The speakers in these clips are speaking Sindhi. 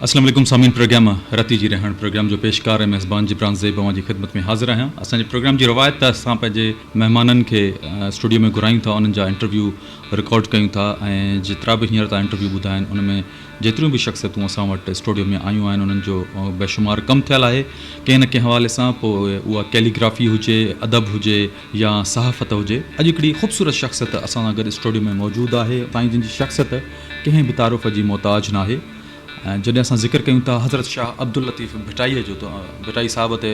اسلام عليڪم سامعين پروگرام رتي جي رهاڻ پروگرام جو پيشڪار ۽ ميزبان جبران زيب اوهان جي خدمت ۾ حاضر آهيان اسان جي پروگرام جي روايت ته اسان پنهنجي مهمانن کي اسٽوڊيو ۾ گهرايون ٿا انهن جا انٽرويو رڪارڊ ڪيون ٿا ۽ جيترا به هينئر تائين انٽرويو ٻڌا آهن ان ۾ جيتريون به شخصيتون اسان وٽ اسٽوڊيو ۾ آيون آهن انهن جو بيشمار ڪم ٿيل آهي ڪنهن نه ڪنهن حوالي سان پوء اها ڪيليگرافي هجي ادب هجي يا صحافت هجي اڄ هڪڙي خوبصورت شخصيت اسان سان گڏ اسٽوڊيو ۾ موجود آهي سائين جن جي شخصيت ڪنهن به تعارف جي محتاج ناهي ۽ جڏهن اسان ذڪر ڪيون ٿا حضرت شاهه عبداللطيف ڀٽائيء جو ته ڀٽائي صاحب تي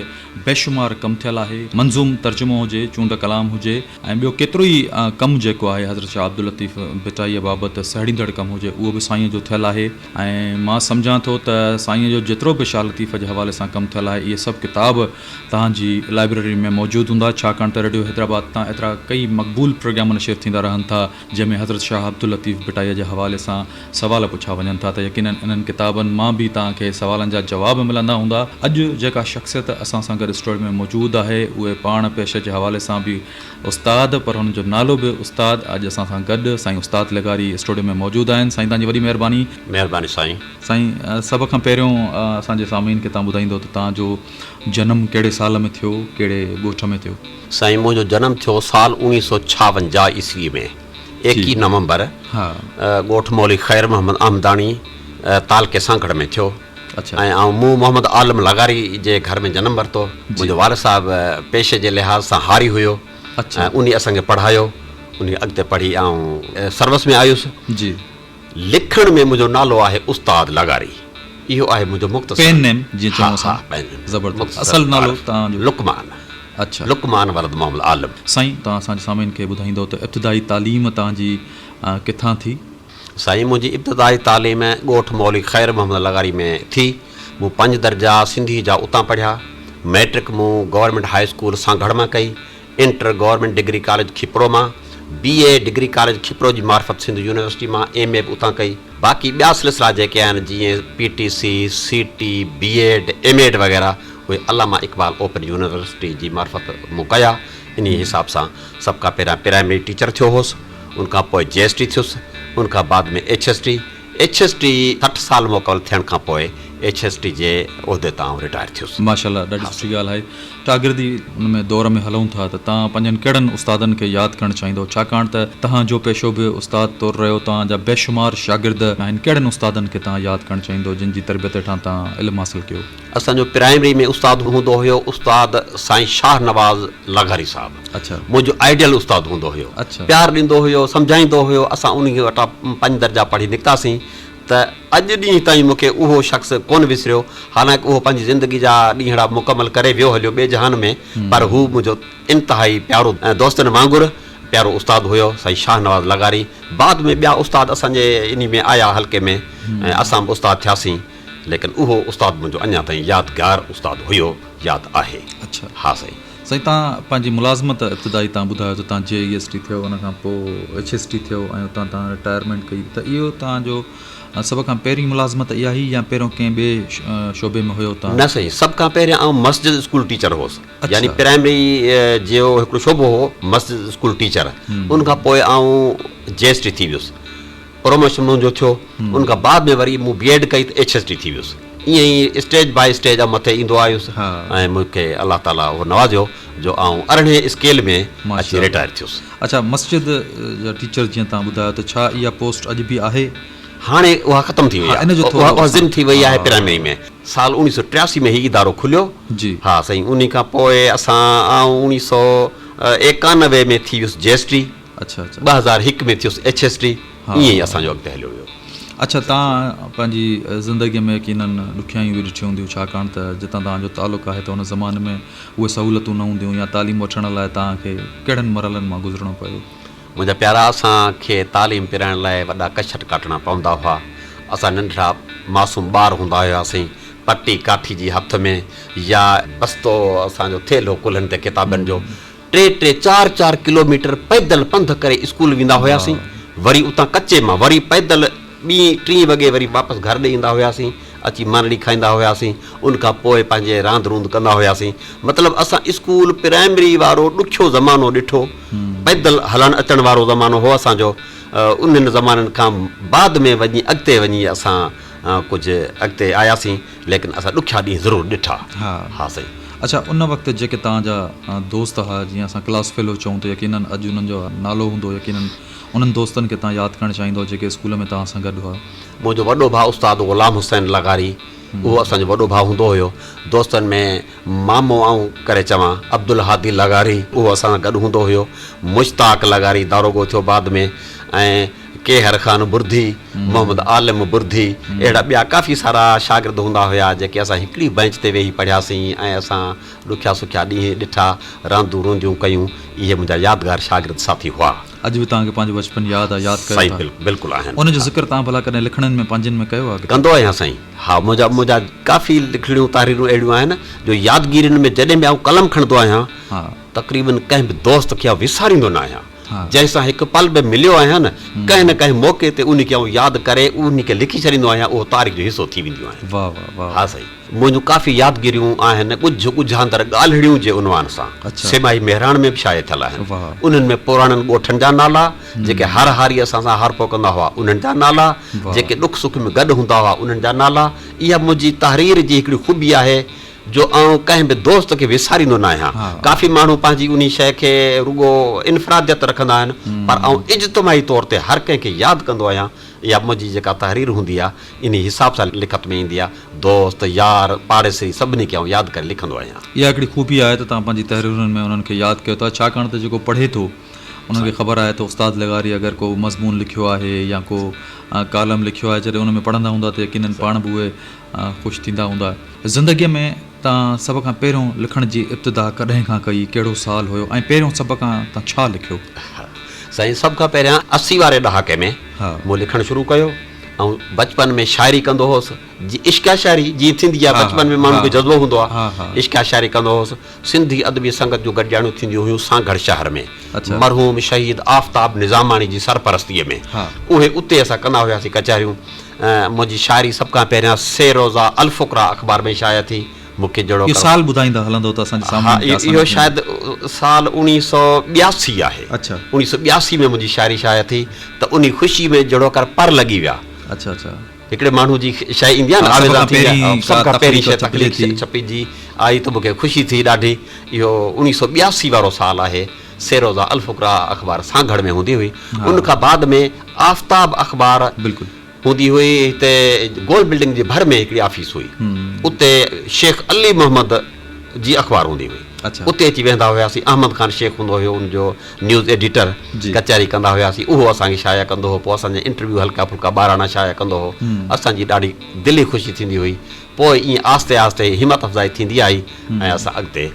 بيشمار ڪم ٿيل آهي، منظوم ترجمو هجي، چونڊ ڪلام هجي ۽ ٻيو ڪيترو ئي ڪم جيڪو آهي حضرت شاهه عبداللطيف ڀٽائيء بابت سهيڙيندڙ ڪم هجي اهو به سائينء جو ٿيل آهي ۽ مان سمجهان ٿو ته سائينء جو جيترو به شاهه لطيف جي حوالي سان ڪم ٿيل آهي اهي سڀ ڪتاب توهان جي لائبريري ۾ موجود هوندا ڇاڪاڻ ته ريڊيو حيدرآباد تان ايترا ڪئي مقبول پروگرام نشر ٿيندا رهن ٿا جنهن ۾ حضرت شاهه عبداللطيف ڀٽائيء جي حوالي سان سوال پڇيا وڃن ٿا ته يقينن انهن ڪتابن مان به توهان کي سوالن جا جواب ملندا هوندا. اڄ جيڪا شخصيت اسان سان گڏ اسٽوڊيو ۾ موجود آهي اهي پاڻ پيشي جي حوالي سان به استاد پر هن جو نالو به استاد اڄ اسان سان گڏ سائين استاد لغاري اسٽوڊيو ۾ موجود آهن سائين توهان جي وڏي مهرباني. مهرباني سائين. سائين سڀ کان پهريون اسان جي سامعين کي توهان ٻڌائيندو ته توهان جو جنم ڪهڙي سال ۾ ٿيو ڪهڙي ڳوٺ ۾ ٿيو. سائين منهنجو جنم ٿيو سال اوڻيهه سو ڇاونجاهه عيسوي ۾ ايڪيهه نومبر ڳوٺ مولوي خير محمد احمداڻي تعلقي سانگهڙ ۾ ٿيو ۽ آئون مون محمد عالم لغاري جي گهر ۾ جنم ورتو. منهنجو والد صاحب پيشي جي لحاظ سان هاري هيو ۽ انهي اسان کي پڙهايو. انهي اڳتي پڙهي آئون سروس ۾ آيس. لکڻ ۾ منهنجو نالو آهي استاد لغاري. اهو آهي منهنجو مختصر. پين نيم جيئن چئون اسان. زبردست. اصل نالو توهان جو؟ لقمان. اڇا. لقمان ولد محمد عالم. سائين توهان اسان جي سامعين کي ٻڌائيندو ته ابتدائي تعليم توهان جي ڪٿان ٿي؟ سائين منهنجي ابتدائي تعليم ڳوٺ مولوي خير محمد لغاري ۾ ٿي. مون پنج درجا سنڌي جا اتان پڙهيا. مئٽرڪ مون گورنمينٽ هاء اسڪول سانگهڙ مان ڪئي. Inter government degree college Khipro مان، بي اي ڊگري ڪاليج کپرو جي معرفت سنڌ يونيورسٽي مان ايم اي به اتان ڪئي. باقي ٻيا سلسلا جيڪي آهن جيئن P T C, C T, B Ed, M Ed وغيره اهي علامه اقبال اوپن يونيورسٽي جي معرفت مون ڪيا. انهيء حساب سان سڀ کان پهريان پرائمري ٽيچر ٿيو هوس، ان کان پوء جي ايس ٽي ٿيس، ان کان بعد ۾ H S T, H S T 60 سال مڪمل ٿيڻ کان پوء ايڇ ايس ٽي جي عهدي تان آئون رٽائر ٿيس. ماشاءالله ڏاڍي سٺي ڳالهه آهي. شاگردي ان ۾ دور ۾ هلون ٿا ته توهان پنهنجن ڪهڙن استادن کي ياد ڪرڻ چاهيندو ڇاڪاڻ ته توهان جو پيشو به استاد طور رهيو توهان جا بيشمار شاگرد آهن ڪهڙن استادن کي توهان ياد ڪرڻ چاهيندو جن جي تربيت هيٺان توهان علم حاصل ڪيو. اسان جو پرائمري ۾ استاد هوندو هيو استاد سائين شاهنواز لغاري صاحب منهنجو آئيڊيل استاد هوندو هيو پيار ڏيندو هيو سمجهائيندو هيو اسان انهي وٽان پنج درجا پڙهي نڪتاسين ته اڄ ڏينهن تائين مون کي اهو شخص ڪونه وسريو، حالانڪ اهو پنهنجي زندگي جا ڏينهڙا مڪمل ڪري ويو هليو ٻئي جهان ۾ پر هو منهنجو انتهائي پيارو ۽ دوستن وانگر پيارو استاد هيو، سائين شاهنواز لغاري. بعد ۾ ٻيا استاد اسان جي انهي ۾ آيا حلقي ۾ ۽ اسان به استاد ٿياسين، ليڪن اهو استاد منهنجو اڃا تائين يادگار استاد هيو، ياد آهي. ها سائين. سائين توهان پنهنجي ملازمت ابتدائي توهان ٻڌايو ته توهان جي اي ايس ٽي ٿيو ان کان پوء ايڇ ايس ٽي ٿيو ۽ اتان توهان رٽائرمينٽ ڪئي ته اهو توهان جو سڀ کان پهرين ملازمت اها هئي يا پهريون ڪنهن ٻئي شعبي ۾ هيو توهان؟ نه سائين سڀ کان پهريان آئون مسجد اسڪول ٽيچر هوس يعني پرائمري جو هڪڙو شعبو هو مسجد اسڪول ٽيچر ان کان پوء آئون جي ايس ٽي ٿي ويس پروموشن منهنجو ٿيو ان کان بعد ۾ وري مون بي ايڊ ڪئي ته ايڇ ايس ٽي ٿي ويس ائين ئي اسٽيج باء اسٽيج آئون مٿي ايندو آيس ۽ مون کي الله تعالي اهو نوازيو جو آئون ارڙهين اسڪيل ۾ اچي رٽائر ٿيس. اڇا مسجد جا ٽيچر جيئن توهان ٻڌايو ته ڇا اها پوسٽ اڄ به آهي؟ هاڻي اها ختم ٿي وئي آهي اها ضم ٿي وئي آهي پرائمري ۾ سال اوڻيهه سو ٽياسي ۾ هي ادارو کليو ها سائين انهي کان پوء اسان آئون اوڻيهه سو ايڪانوي ۾ ٿي ويس جي ايس ٽي اڇا اڇا. 2001 ۾ ٿيس ايڇ ايس ٽي ائين ئي اسان جو اڳتي هليو ويو. اڇا توهان پنهنجي زندگي ۾ يقينن ڏکيائيون به ڏٺيون هونديون ڇاڪاڻ ته جتان توهان جو تعلق آهي ته ان زماني ۾ اهي سهولتون نه هونديون يا تعليم وٺڻ لاء توهان کي ڪهڙن مرحلن مان گذرڻو پيو؟ منهنجا پيارا اسان کي تعليم پرائڻ لاء وڏا ڪشٽ ڪاٽڻا پوندا هئا اسان ننڍڙا معصوم ٻار هوندا هياسين پٽي ڪاٺي جي هٿ ۾ يا بستو اسان جو ٿيلهو ڪلهن تي ڪتابن جو ٽي ٽي چار چار ڪلوميٽر پيدل پنڌ ڪري اسڪول ويندا هياسين، وري اتان ڪچي مان وري پيدل ٻين ٽين وڳي وري واپس گهر ڏي ايندا هياسين، اچي مانڙي کائيندا هياسين، ان کان پوء پنهنجي راند روند ڪندا هياسين. مطلب اسان اسڪول پرائمري وارو ڏکيو زمانو ڏٺو، پيدل هلڻ اچڻ وارو زمانو هو اسان جو، انهن زمانن کان بعد ۾ وڃي اڳتي وڃي اسان ڪجهه اڳتي آياسين ليڪن اسان ڏکيا ڏينهن ضرور ڏٺا. ها. ها سائين. اڇا ان وقت جيڪي توهان جا دوست ها جيئن اسان ڪلاس فيلو چئون ته يقينن اڄ انهن جو نالو هوندو يقينن انهن دوستن کي توهان ياد ڪرڻ چاهيندو جيڪي اسڪول ۾ توهان سان گڏ هئا. منهنجو وڏو ڀاء استاد غلام حسين لغاري اهو اسان جو وڏو ڀاء هوندو هيو. دوستن ۾ مامو آئون ڪري چوان عبدالهادي لغاري اهو اسان سان گڏ هوندو هيو. مشتاق لغاري داروغو ٿيو بعد ۾ ۽ ڪيهر خان برڌي، محمد عالم برڌي اهڙا ٻيا ڪافي سارا شاگرد هوندا هيا جيڪي اسان هڪڙي بئنچ تي ويهي پڙهياسين ۽ اسان ڏکيا سکيا ڏينهن ڏٺا، راندون رونديون ڪيون، اهي منهنجا يادگار شاگرد ساٿي هئا. اڄ به توهان کي پنهنجو بچپن ياد آهي، ياد ڪيو سائين ٿا؟ بلڪل آهن. ان جو ذڪر توهان ڀلا ڪڏهن لکڻين ۾ پنهنجين ۾ ڪيو آهي ڪٿي؟ ڪندو آهيان سائين. ها منهنجا منهنجا ڪافي لکڻيون تحريرون اهڙيون آهن جو يادگيرين ۾ جڏهن به آئون قلم کڻندو آهيان تقريبن ڪنهن به دوست کي آئون وساريندو نه آهيان. جنهن سان هڪ پل به مليو آهيان نه، ڪنهن نه ڪنهن موقعي تي انهي کي آئون ياد ڪري انهي کي لکي ڇڏيندو آهيان، اهو تاريخ جو حصو ٿي وينديون آهن. واه واه واه. ها سائين. منهنجون ڪافي يادگيريون آهن ڳجهه ڳجهاندر ڳالهڙيون جي عنوان سان سيمائي مهراڻ ۾ به شايع ٿيل آهن. انهن ۾ پراڻن ڳوٺن جا نالا، جيڪي هر هاري اسان سان هارپو ڪندا هئا انهن جا نالا، جيڪي ڏک سک ۾ گڏ هوندا هئا انهن جا نالا. اها منهنجي تحرير جي هڪڙي خوبي آهي جو آئون ڪنهن به دوست کي وساريندو نه آهيان. ڪافي ماڻهو پنهنجي انهي شيء کي رڳو انفراديت رکندا آهن، پر آئون اجتماعي طور تي هر ڪنهن کي ياد ڪندو آهيان. اها منهنجي جيڪا تحرير هوندي آهي، انهي حساب سان لکت ۾ ايندي آهي. دوست، يار، پاڙيسري سڀني کي آئون ياد ڪري لکندو آهيان. اها هڪڙي خوبي آهي ته توهان پنهنجي تحريرن ۾ انهن کي ياد ڪيو ٿا، ڇاڪاڻ ته جيڪو پڙهي ٿو انهن کي خبر آهي ته استاد لغاري اگر ڪو مضمون لکيو آهي يا ڪو ڪالم لکيو آهي، جڏهن ان ۾ پڙهندا هوندا ته يقينن پاڻ به اهي خوش ٿيندا هوندا. زندگيء ۾ توهان سڀ کان پهريون لکڻ جي ابتدا ڪڏهن کان ڪئي، ڪهڙو سال هيو ۽ پهريون سڀ کان توهان ڇا لکيو؟ سائين سڀ کان پهريان 80 واري ڏهاڪي ۾ مون لکڻ شروع ڪيو. آئون بچپن ۾ شاعري ڪندو هوس، جي عشقيه شاعري جيئن ٿيندي آهي بچپن ۾ ماڻهن کي جذبو هوندو آهي، عشقيه شاعري ڪندو هوس. سنڌي ادبي سنگت جون گڏجاڻيون ٿينديون هيون سانگهڙ شهر ۾ مرحوم شهيد آفتاب نظاماڻي جي سرپرستيء ۾، اهي اتي اسان ڪندا هياسين ڪچهريون. منهنجي شاعري سڀ کان پهريان سي روزه الفقراء اخبار ۾ شايع ٿي. مون کي جهڙوڪر. اهو سال ٻڌائيندا هلندو ته اسان جي سامهون ها اهو شايد سال 1982 آهي. 1982 ۾ منهنجي شاعري شايع ٿي ته انهي خوشي ۾ جهڙوڪر پر لڳي ويا. اڇا اڇا. هڪڙي ماڻهو جي شيء ايندي آهي نه آويزان ٿيندي آهي سڀ کان پهرين شيء تخليق ڇپجي آئي ته مون کي خوشي ٿي ڏاڍي. اهو 1982 وارو سال آهي. سي روزه الفقراء اخبار سانگهڙ ۾ هوندي هئي. ان کان بعد ۾ آفتاب اخبار هوندي هئي. هتي گول بلڊنگ جي ڀر ۾ هڪڙي آفيس هئي. اتي شيخ علي محمد جي اخبار هوندي هئي. اتي اچي ويهندا هياسين. احمد خان شيخ هوندو هيو ان جو نيوز ايڊيٽر. ڪچهري ڪندا هياسين. اهو اسان کي شايع ڪندو هو. پوء اسان جا انٽرويو هلڪا ڦلڪا ٻاراڻا شايع ڪندو هو. اسان جي ڏاڍي دلي خوشي ٿيندي هئي. پوء ائين آهستي آهستي همت افزائي ٿيندي آئي ۽ اسان اڳتي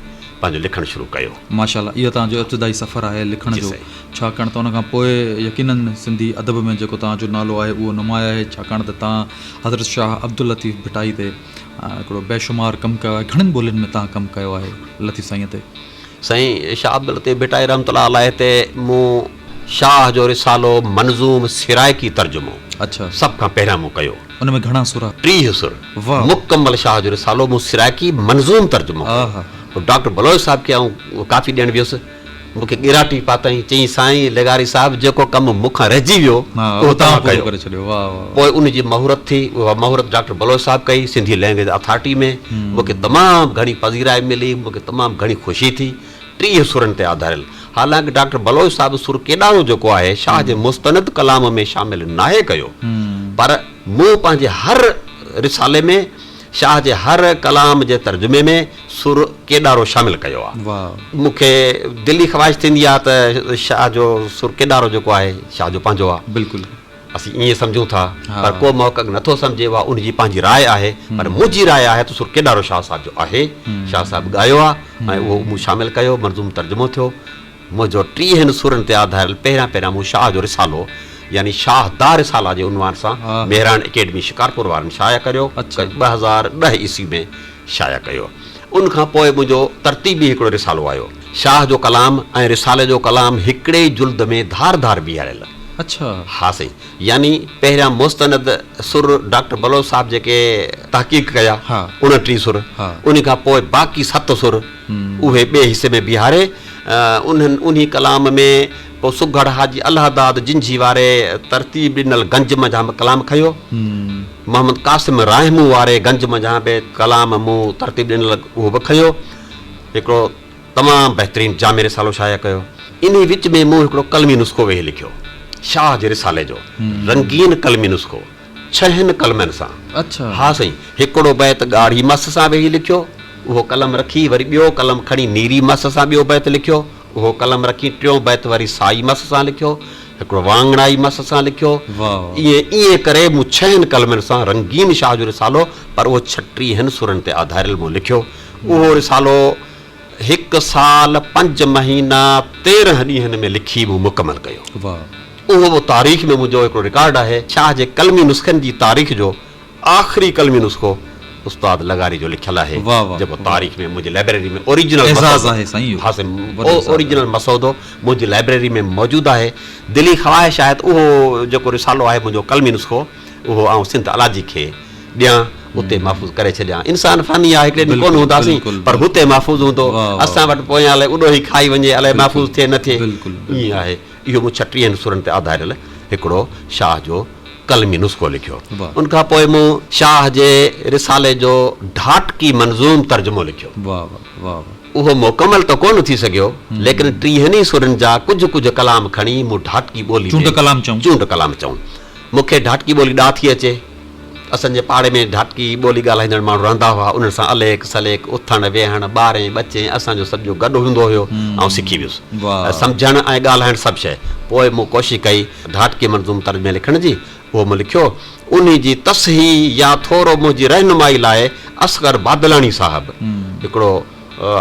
پنهنجو لکڻ شروع ڪيو. ماشاء الله اهو توهان جو ابتدائي سفر آهي لکڻ جو ڇاڪاڻ ته ان کان پوء يقينن سنڌي ادب ۾ جيڪو توهان جو نالو آهي اهو نمايان آهي ڇاڪاڻ ته توهان حضرت شاهه عبداللطيف ڀٽائي تي هڪڙو بيشمار ڪم ڪيو آهي گهڻين ٻولين ۾ توهان ڪم ڪيو آهي لطيف سائينء تي. سائين شاهه عبداللطيف ڀٽائي رحمة الله عليه تي مون شاهه جو رسالو منظوم سرائيڪي ترجمو سڀ کان پهريان مون ڪيو. ان ۾ گهڻا سر؟ 30 سر. مڪمل شاهه جو رسالو مون سرائيڪي منظوم ترجمو ڪيو. پوء ڊاڪٽر بلوچ صاحب کي آئون ڪافي ڏيڻ ويس. مون کي ڳيراٽي پاتائين، چيائين سائين لغاري صاحب جيڪو ڪم مون کان رهجي ويو اهو توهان ڪيو. پوء ان جي مهورت ٿي، اها مهورت ڊاڪٽر بلوچ صاحب ڪئي سنڌي لئنگئيج اٿارٽي ۾. مون کي تمام گهڻي پذيرائي ملي، مون کي تمام گهڻي خوشي ٿي. 30 سرن تي آڌاريل. حالانڪ ڊاڪٽر بلوچ صاحب سر ڪيڏارو جيڪو آهي شاهه جي مستند ڪلام ۾ شامل ناهي ڪيو پر مون پنهنجي هر رسالي ۾ شاهه جي هر ڪلام جي ترجمي ۾ سر ڪيڏارو شامل ڪيو آهي. مون کي دلي خواهش ٿيندي آهي ته شاهه جو سر ڪيڏارو جيڪو آهي شاهه جو پنهنجو آهي. بلڪل. اسين ائين سمجهون ٿا پر ڪو محقق نه ٿو سمجهي اها ان جي پنهنجي راء آهي پر منهنجي راء آهي ته سر ڪيڏارو شاهه صاحب جو آهي شاهه صاحب ڳايو آهي ۽ اهو مون شامل ڪيو منظوم ترجمو ٿيو منهنجو ٽيهن سرن تي آڌاريل پهريان پهريان مون شاهه جو رسالو يعني شاهه دا رسالا جي عنوان سان مهراڻ اڪيڊمي شڪارپور وارن شايع ڪريو 2010 عيسوي ۾ شايع ڪيو. ان کان پوء منهنجو ترتيبي هڪڙو رسالو آيو. شاهه جو ڪلام ۽ رسالي جو ڪلام هڪڙي ئي جلد ۾ ڌار ڌار بيهاريل. اڇا. ها سائين. يعني پهريان مستند سر ڊاڪٽر بلوچ صاحب جيڪي تحقيق ڪيا، 29 سر، ان کان پوء باقي ست سر اهي ٻئي حصي ۾ بيهاري انهن انهي ڪلام ۾ پوء سگهڙ حاجي الهداد جنجهي واري ترتيب ڏنل گنج منجهان به ڪلام کنيو. محمد قاسم راهمون واري گنج منجهان به ڪلام مون ترتيب ڏنل اهو به کنيو. هڪڙو تمام بهترين جامع رسالو شايع ڪيو. انهي وچ ۾ مون هڪڙو قلمي نسخو ويهي لکيو، شاهه جي رسالي جو رنگين قلمي نسخو، ڇهن قلمن سان. ها سائين، هڪڙو بيت ڳاڙهي مس سان ويهي لکيو، اهو قلم رکي وري ٻيو قلم کڻي نيري مس سان ٻيو بيت لکيو، اهو قلم رکي ٽيون بيت وري سائي مس سان لکيو، هڪڙو واڱڻائي مس سان لکيو. ائين ائين ڪري مون ڇهن قلمن سان رنگين شاهه جو رسالو پر اهو ڇٽيهن سرن تي آڌاريل مون لکيو. اهو رسالو هڪ سال پنج مهينا 13 ڏينهن ۾ لکي مون مڪمل ڪيو. اهو به تاريخ ۾ منهنجو هڪڙو رڪارڊ آهي. شاهه جي قلمي نسخن جي تاريخ جو آخري قلمي نسخو استاد لغاري جو لکيل آهي جيڪو تاريخ ۾ منهنجي لائبريري ۾ اوريجنل مسودو اوريجنل مسودو منهنجي لائبريري ۾ موجود آهي. دلي خواهش آهي ته اهو جيڪو رسالو آهي منهنجو قلمي نسخو اهو آئون سنڌ الاجي کي ڏيان اتي محفوظ ڪري ڇڏيان. انسان فاني آهي هڪڙي ڏينهن ڪونه هونداسين پر هتي محفوظ هوندو اسان وٽ پويان الائي اڏوهي کائي وڃي الائي محفوظ ٿئي نه ٿئي ائين آهي. اهو مون ڇٽيهن سرن تي آڌاريل هڪڙو شاهه جو قلمي نسخو لکيو. ان کان پوء مون شاهه جي رسالي جو ڍاٽڪي منظوم ترجمو لکيو. اهو مڪمل ته ڪونه ٿي سگهيو، ليڪن ٽيهن ئي سرن جا ڪجهه ڪجهه ڪلام کڻي مون ڍاٽڪي ٻولي ۾. چونڊ ڪلام چئون. چونڊ ڪلام چئون. مون کي ڍاٽڪي ٻولي ڏا ٿي اچي. اسان جي پاڙي ۾ ڍاٽڪي ٻولي ڳالهائيندڙ ماڻهو رهندا هئا، انهن سان اليڪ سليڪ، اٿڻ ويهڻ، ٻارين ٻچين اسان جو سڄو گڏ هوندو هيو. آئون سکي ويس. سمجهڻ ۽ ڳالهائڻ سڀ شيء. پوء مون ڪوشش ڪئي ڍاٽڪي منظوم ترجمي لکڻ جي. اهو مون لکيو. انهي جي تصحيح يا ٿورو منهنجي رهنمائي لاء اصغر بادلاڻي صاحب هڪڙو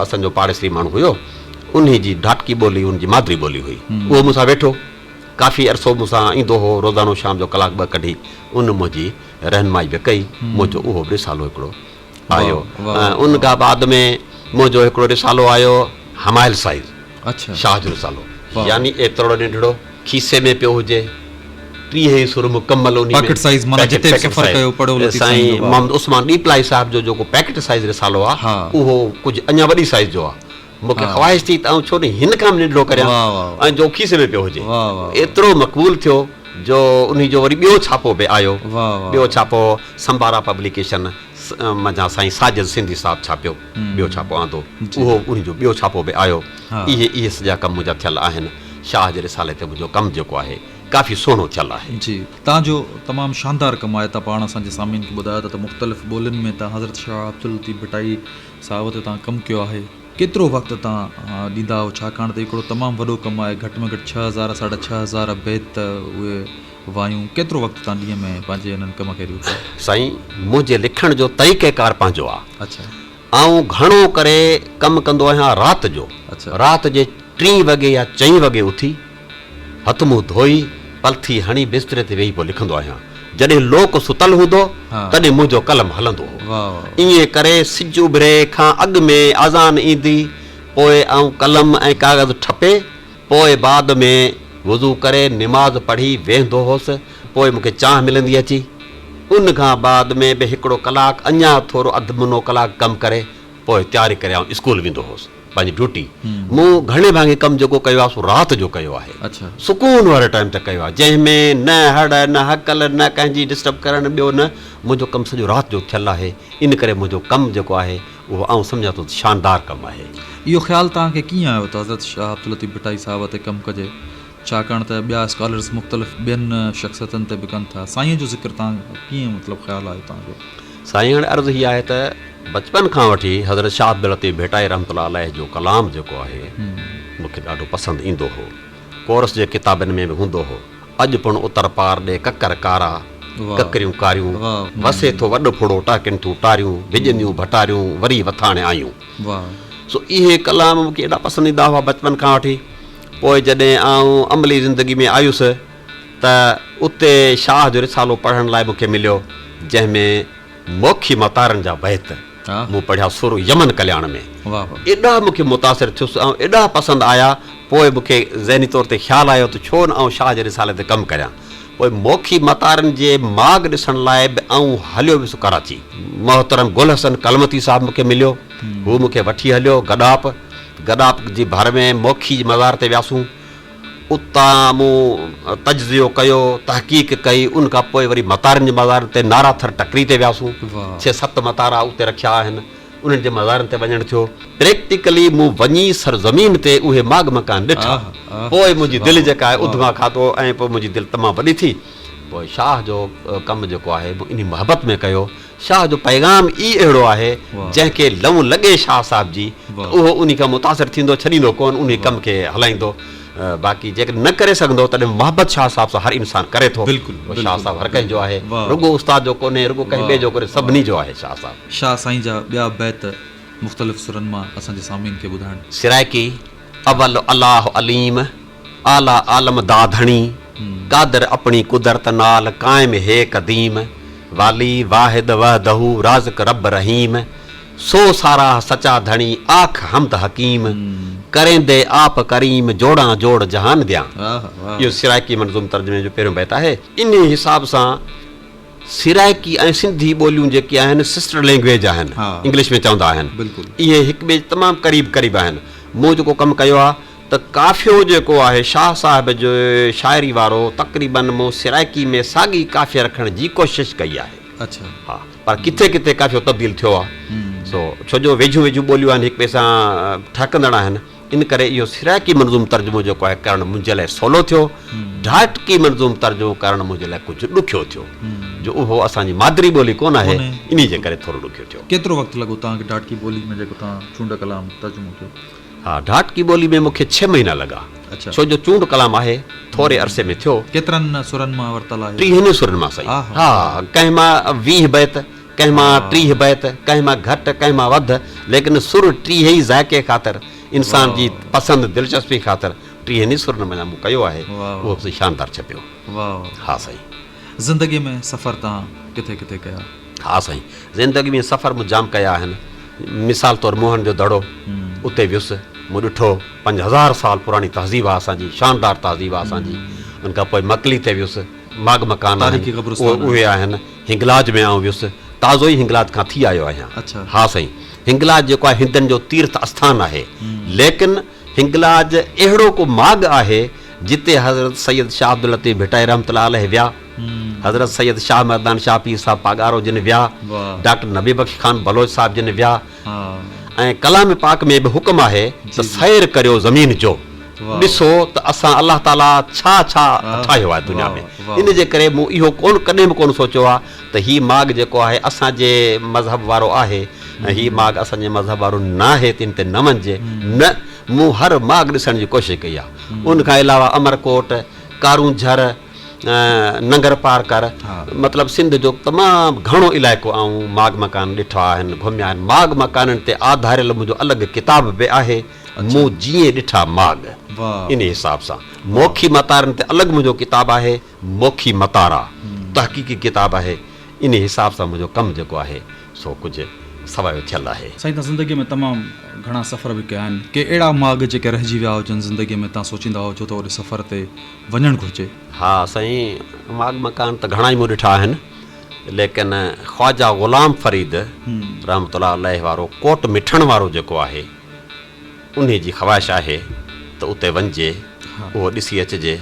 اسان جو پاڙيسري ماڻهو هيو. انهي جي ڍاٽڪي ٻولي ان جي مادري ٻولي هئي. اهو مون سان ويٺو. ڪافي عرصو مون سان ايندو هو. روزانو شام جو ڪلاڪ ٻه ڪڍي ان منهنجي رهنمائي به ڪئي. منهنجو اهو به رسالو هڪڙو آيو. ان کان بعد ۾ منهنجو هڪڙو رسالو آيو همائل سائيز شاهه جو رسالو يعني ايترو ننڍڙو کيسي ۾ پيو هجي 30 ئي سر مڪمل انهي ۾ پاڪيٽ سائيز معنيٰ جتي به سفر ڪيو پڙهو لطيف سائين جو. سائين محمد عثمان ڏيپلائي صاحب جو جيڪو پيڪيٽ سائيز رسالو آ اهو ڪجهه اڃا وڏي سائيز جو آ. مون کي خواهش ٿي ته آئون ڇو نه هن کان به ننڍڙو ڪريان ۽ جو کيسي ۾ پيو هجي. ايترو مقبول ٿيو جو انهي جو وري ٻيو ڇاپو به آيو. ٻيو ڇاپو سمبارا پبليڪيشن منجهان سائين ساجد سنڌي صاحب ڇاپيو. ٻيو ڇاپو آندو. اهو انهي جو ٻيو ڇاپو به آيو. اهي اهي سڄا ڪم منهنجا ٿيل آهن. شاهه جي رسالي تي منهنجو ڪم جيڪو آهي ڪافي سهڻو ٿيل آهي. جي توهان جو تمام شاندار ڪم آهي. توهان پاڻ اسان جي سامعين کي ٻڌايو ٿا ته مختلف ٻولين ۾ توهان حضرت شاهه عبداللطيف ڀٽائي صاحب تي توهان ڪم ڪيو آهي ڪيترو وقت توهان ڏيندا آهيو ڇاڪاڻ ته هڪڙو تمام وڏو ڪم آهي گهٽ ۾ گهٽ 6000 ساڍا 6000 بيت اهي وايون ڪيترو وقت توهان ڏينهن ۾ پنهنجي انهن ڪم کي ڏيو ٿا. سائين منهنجي لکڻ جو طريقه ڪار پنهنجو آ. آئون گهڻو ڪري ڪم ڪندو آهيان رات جو. رات جي ٽين وڳي يا چئين وڳي اٿي هٿ منهن ڌوئي، پلٿي هڻي بستري تي ويهي پوء لکندو آهيان. جڏهن لوڪ ستل هوندو، تڏهن منهنجو قلم هلندو هو. ائين ڪري سج اڀري کان اڳ ۾ اذان ايندي، پوء آئون قلم ۽ ڪاغذ ٺپي، پوء بعد ۾ وضو ڪري نماز پڙهي ويهندو هوس. پوء مون کي چانهه ملندي اچي. ان کان بعد ۾ به هڪڙو ڪلاڪ اڃا ٿورو اڌ منو ڪلاڪ ڪم ڪري، پوء تياري ڪري آئون اسڪول ويندو هوس. پنهنجي ڊيوٽي. مون گهڻي ڀاڱي ڪم جيڪو ڪيو آهي سو رات جو ڪيو آهي. سڪون واري ٽائيم تي ڪيو آهي جنهن ۾ نه هڙ نه هڪل نه ڪنهن جي ڊسٽرب ڪرڻ ٻيو نه منهنجو ڪم سڄو رات جو ٿيل آهي ان ڪري منهنجو ڪم جيڪو آهي اهو آئون سمجهان ٿو ته شاندار ڪم آهي. اهو خيال توهان کي ڪيئن آيو ته حضرت شاهه عبداللطيف ڀٽائي صاحب تي ڪم ڪجي ڇاڪاڻ ته ٻيا اسڪالرز مختلف ٻين شخصيتن تي به ڪن ٿا سائين جو ذڪر توهان ڪيئن مطلب خيال آيو توهان کي. سائين هاڻي عرض هي آهي ته بچپن کان وٺي حضرت شاهه عبداللطيف ڀٽائي رحمة الله عليه جو ڪلام جيڪو آهي مون کي ڏاڍو پسند ايندو هو. ڪورس جي ڪتابن ۾ به هوندو هو. اڄ پڻ اتر پار ڏي ڪڪر ڪارا، ڪڪريون ڪاريون، وسي ٿو وڏ ڦڙو ٽهڪن ٿيون ٽاريون، وڄنديون ڀٽاريون، وري وٿاڻ آيون. سو اهي ڪلام مون کي ايڏا پسند ايندا هئا بچپن کان وٺي. پوء جڏهن آئون عملي زندگي ۾ آيس ته اتي شاهه جو رسالو پڙهڻ لاء مون کي مليو، جنهن ۾ موکي متارن جا بيت مون پڙهيا سر يمن ڪلياڻ ۾ ايڏا مون کي متاثر ٿيس ۽ ايڏا پسند آيا پوء مون کي ذهني طور تي خيال آيو ته ڇو نه آئون شاهه جي رسالي تي ڪم ڪريان. پوء موکي متارن جي ماڳ ڏسڻ لاء به آئون هليو ويس ڪراچي. محترم گل حسن ڪلمتي صاحب مون کي مليو. هو مون کي وٺي هليو گڏاپ. گڏاپ جي ڀر ۾ موکي جي مزار تي وياسون. اتان مون تجزيو ڪيو، تحقيق ڪئي، ان کان پوء وري متارن جي مزارن تي نارا ٿر ٽڪري تي وياسون، ڇهه ست متارا اتي رکيا آهن، انهن جي مزارن تي وڃڻ ٿيو. پريڪٽيڪلي مون وڃي سرزمين تي اهي ماڳ مڪان ڏٺا، پوء منهنجي دل جيڪا آهي اڌما کاڌو ۽ پوء منهنجي دل تمام وڏي ٿي. پوء شاهه جو ڪم جيڪو آهي مون انهي محبت ۾ ڪيو. شاهه جو پيغام ئي اهڙو آهي، جنهن کي لئون لڳي شاهه صاحب جي ته اهو انهي کان متاثر ٿيندو، ڇڏيندو ڪونه، انهي ڪم کي هلائيندو. باقي جيڪڏهن نه ڪري سگهندو تڏهن به محبت شاهه صاحب سان هر انسان ڪري ٿو. اهو شاهه صاحب هر ڪنهن جو آهي، رڳو استاد جو ڪونهي، رڳو ڪنهن ٻئي جو ڪونهي، سڀني جو آهي شاهه صاحب. شاهه سائين جا ٻيا بيت مختلف سرن مان اسان جي سامعين کي ٻڌائڻ. سرائيڪي، اول الله عليم، اعليٰ عالم دا ڌڻي، قادر اپڻي قدرت نال قائم هي قديم، والي واحد وحده رازق رب رحيم، سو ساراهه سچا ڌڻي آک حمد حڪيم، ڪريندي آپ ڪريم جوڙان جوڙ جهان ديان. اهو سرائيڪي منظوم ترجمي جو پهريون بيت آهي. انهي حساب سان سرائيڪي ۽ سنڌي ٻوليون جيڪي آهن سسٽر لينگويج آهن انگلش ۾ چوندا آهن اهي هڪ ٻئي جي تمام قريب قريب آهن. مون جيڪو ڪم ڪيو آهي ته قافيو جيڪو آهي شاهه صاحب جي شاعري وارو تقريباً مون سرائيڪي ۾ ساڳي قافيه رکڻ جي ڪوشش ڪئي آهي. ها پر ڪٿي ڪٿي قافيو تبديل ٿيو آهي سو ڇو جو ويجهيون ويجهيون ٻوليون آهن هڪ ٻئي سان ٺهڪندڙ آهن ان ڪري اهو سرائيڪي منظوم ترجمو جيڪو آهي ڪرڻ منهنجي لاء سولو ٿيو ڍاٽڪي منظوم ترجمو ڪرڻ منهنجي لاء ڪجهه ڏکيو ٿيو جو اهو اسان جي مادري ٻولي ڪونه آهي انهي جي ڪري ٿورو ڏکيو ٿيو. ڪيترو وقت لڳو توهان کي ڍاٽڪي ٻولي ۾ جيڪو توهان چونڊ ڪلام ترجمو ڪيو؟ ها ڍاٽڪي ٻولي ۾ مون کي ڇهه مهينا لڳا ڇو جو چونڊ ڪلام آهي ٿوري عرصي ۾ ٿيو. ڪيترن سرن مان ورتل آهي؟ ٽيهن ئي سرن مان سائين. ها ڪنهن مان 20 بيت، ڪنهن مان 30 بيت، ڪنهن مان گهٽ ڪنهن مان وڌ ليڪن سر 30 ئي ذائقي خاطر انسان جي پسند دلچسپي خاطر ٽيهن ئي سرن منجهان مون ڪيو آهي اهو به شاندار ڇپيو. ها سائين. زندگي ۾ سفر توهان ڪٿي ڪٿي ڪيا؟ ها سائين زندگي ۾ سفر مون جام ڪيا آهن مثال طور موهن جو دڙو اتي ويس مون ڏٺو 5000 سال پراڻي تهذيب آهي اسان جي شاندار تهذيب آهي اسان جي ان کان پوء مڪلي تي ويس ماڳ مڪان آهن اهي آهن هنگلاج ۾ آئون ويس تازو ئي هنگلاج کان ٿي آيو آهيان ها سائين هنگلاج جيڪو آهي هندن جو تيرٿ اسٿان آهي ليڪن هنگلاج اهڙو ڪو ماڳ آهي جتي حضرت سيد شاهه عبداللطيف ڀٽائي رحمة الله عليه ويا، حضرت سيد شاهه مردان شاهه پير صاحب پاڳارو جن ويا، ڊاڪٽر نبي بخش خان بلوچ صاحب جن ويا ۽ ڪلام پاڪ ۾ به حڪم آهي ته سير ڪريو زمين جو ڏسو ته اسان الله تعاليٰ ڇا ڇا ٺاهيو آهي دنيا ۾ ان جي ڪري مون اهو ڪونه ڪڏهن به ڪونه سوچيو آهي ته هي ماڳ جيڪو آهي اسان جي مذهب وارو آهي ۽ هي ماڳ اسان جي مذهب وارو ناهي ته ان تي نه وڃجي نه مون هر ماڳ ڏسڻ جي ڪوشش ڪئي آهي ان کان علاوه امرڪوٽ، ڪارونجهر، ننگر پارڪر مطلب سنڌ جو تمام گهڻو علائقو آئون ماڳ مڪان ڏٺا آهن گهميا آهن ماڳ مڪانن تي آڌاريل منهنجو الڳ ڪتاب به آهي مون جيئن ڏٺا ماڳ انهي حساب سان موکي متارن تي الڳ منهنجو ڪتاب آهي موکي متارا تحقيقي ڪتاب آهي انهي حساب سان منهنجو ڪم جيڪو آهي سو ڪجهه سوايو ٿيل آهي. سائين توهان زندگي ۾ تمام گهڻا سفر به ڪيا آهن ڪي اهڙا ماڳ جيڪي رهجي ويا هجن زندگي ۾ توهان سوچيندا هجو ته اوڏي سفر تي وڃڻ گهرجي. ها سائين ماڳ مڪان ته گهڻا ئي مون ڏٺا آهن ليڪن خواجه غلام فريد رحمة الله عليه وارو ڪوٽ مٺڻ وارو جيڪو آهي انهي جي خواهش آهي ته اتي وڃجي اهو ڏسي اچجي.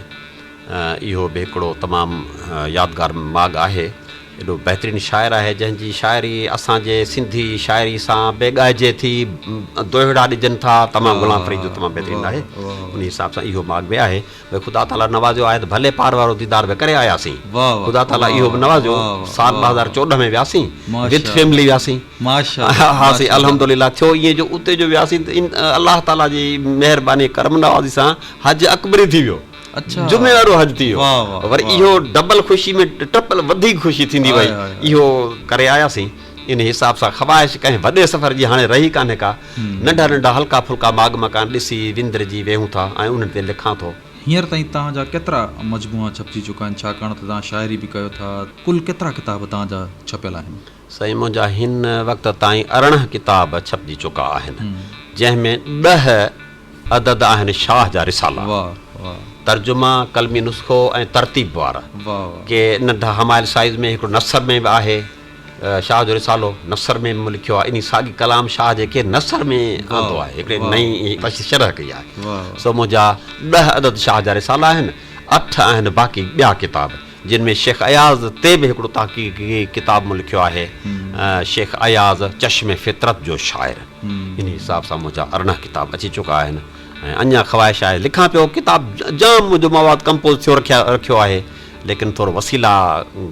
اهو به هڪڙو تمام يادگار ماڳ آهي. ايڏو بهترين شاعر آهي جنهن جي شاعري اسان جي سنڌي شاعري سان به ڳائجي ٿي، دوهيڙا ڏجن ٿا، تمام غلام فريد جو تمام بهترين آهي انهي حساب سان اهو ماڳ به آهي. ڀئي خدا تعاليٰ نوازيو آهي ته ڀلي پار وارو ديدار به ڪري آياسين. خدا تعاليٰ اهو به نوازيو سال 2014 ۾ وياسين وٿ فيملي وياسين. ها سائين الحمدلله ٿيو ائين جو اتي جو وياسين ته الله تعاليٰ جي مهرباني ڪرم نوازي سان حج اڪبري ٿي ويو. جمعي وارو حج ٿي ويو وري اهو ڊبل خوشي ۾ ٽرپل وڌيڪ خوشي ٿيندي وئي اهو ڪري آياسين ان حساب سان خواهش ڪنهن وڏي سفر جي هاڻي رهي ڪانهي ڪا ننڍا ننڍا هلڪا ڦلڪا ماڳ مڪان ڏسي وندرجي ويهون ٿا ۽ انهن تي لکان ٿو. هينئر تائين توهان جا ڪيترا مجموعا ڇپجي چڪا آهن ڇاڪاڻ ته توهان شاعري به ڪيو ٿا ڪل ڪيترا ڪتاب توهان جا ڇپيل آهن؟ سائين منهنجا هن وقت تائين 18 ڪتاب ڇپجي چڪا آهن جنهن ۾ ڏهه عدد آهن شاهه جا رسالا، ترجما، قلمي نسخو ۽ ترتيب وارا. ڪي ننڍا همائل سائيز ۾ هڪڙو نثر ۾ به آهي. شاهه جو رسالو نثر ۾ به مون لکيو آهي. انهي ساڳي ڪلام شاهه جي کي نثر ۾ آندو آهي، هڪڙي نئين شرح ڪئي آهي. سو منهنجا ڏهه عدد شاهه جا رسالا آهن، اٺ آهن باقي ٻيا ڪتاب، جن ۾ شيخ اياز تي به هڪڙو تحقيقي ڪتاب مون لکيو آهي، شيخ اياز چشم فطرت جو شاعر. انهي حساب سان منهنجا 18 ڪتاب اچي چڪا آهن ۽ اڃا خواهش آهي لکان پيو ڪتاب، جام منهنجو مواد ڪمپوز ٿيو رکيو آهي، ليڪن ٿورو وسيلا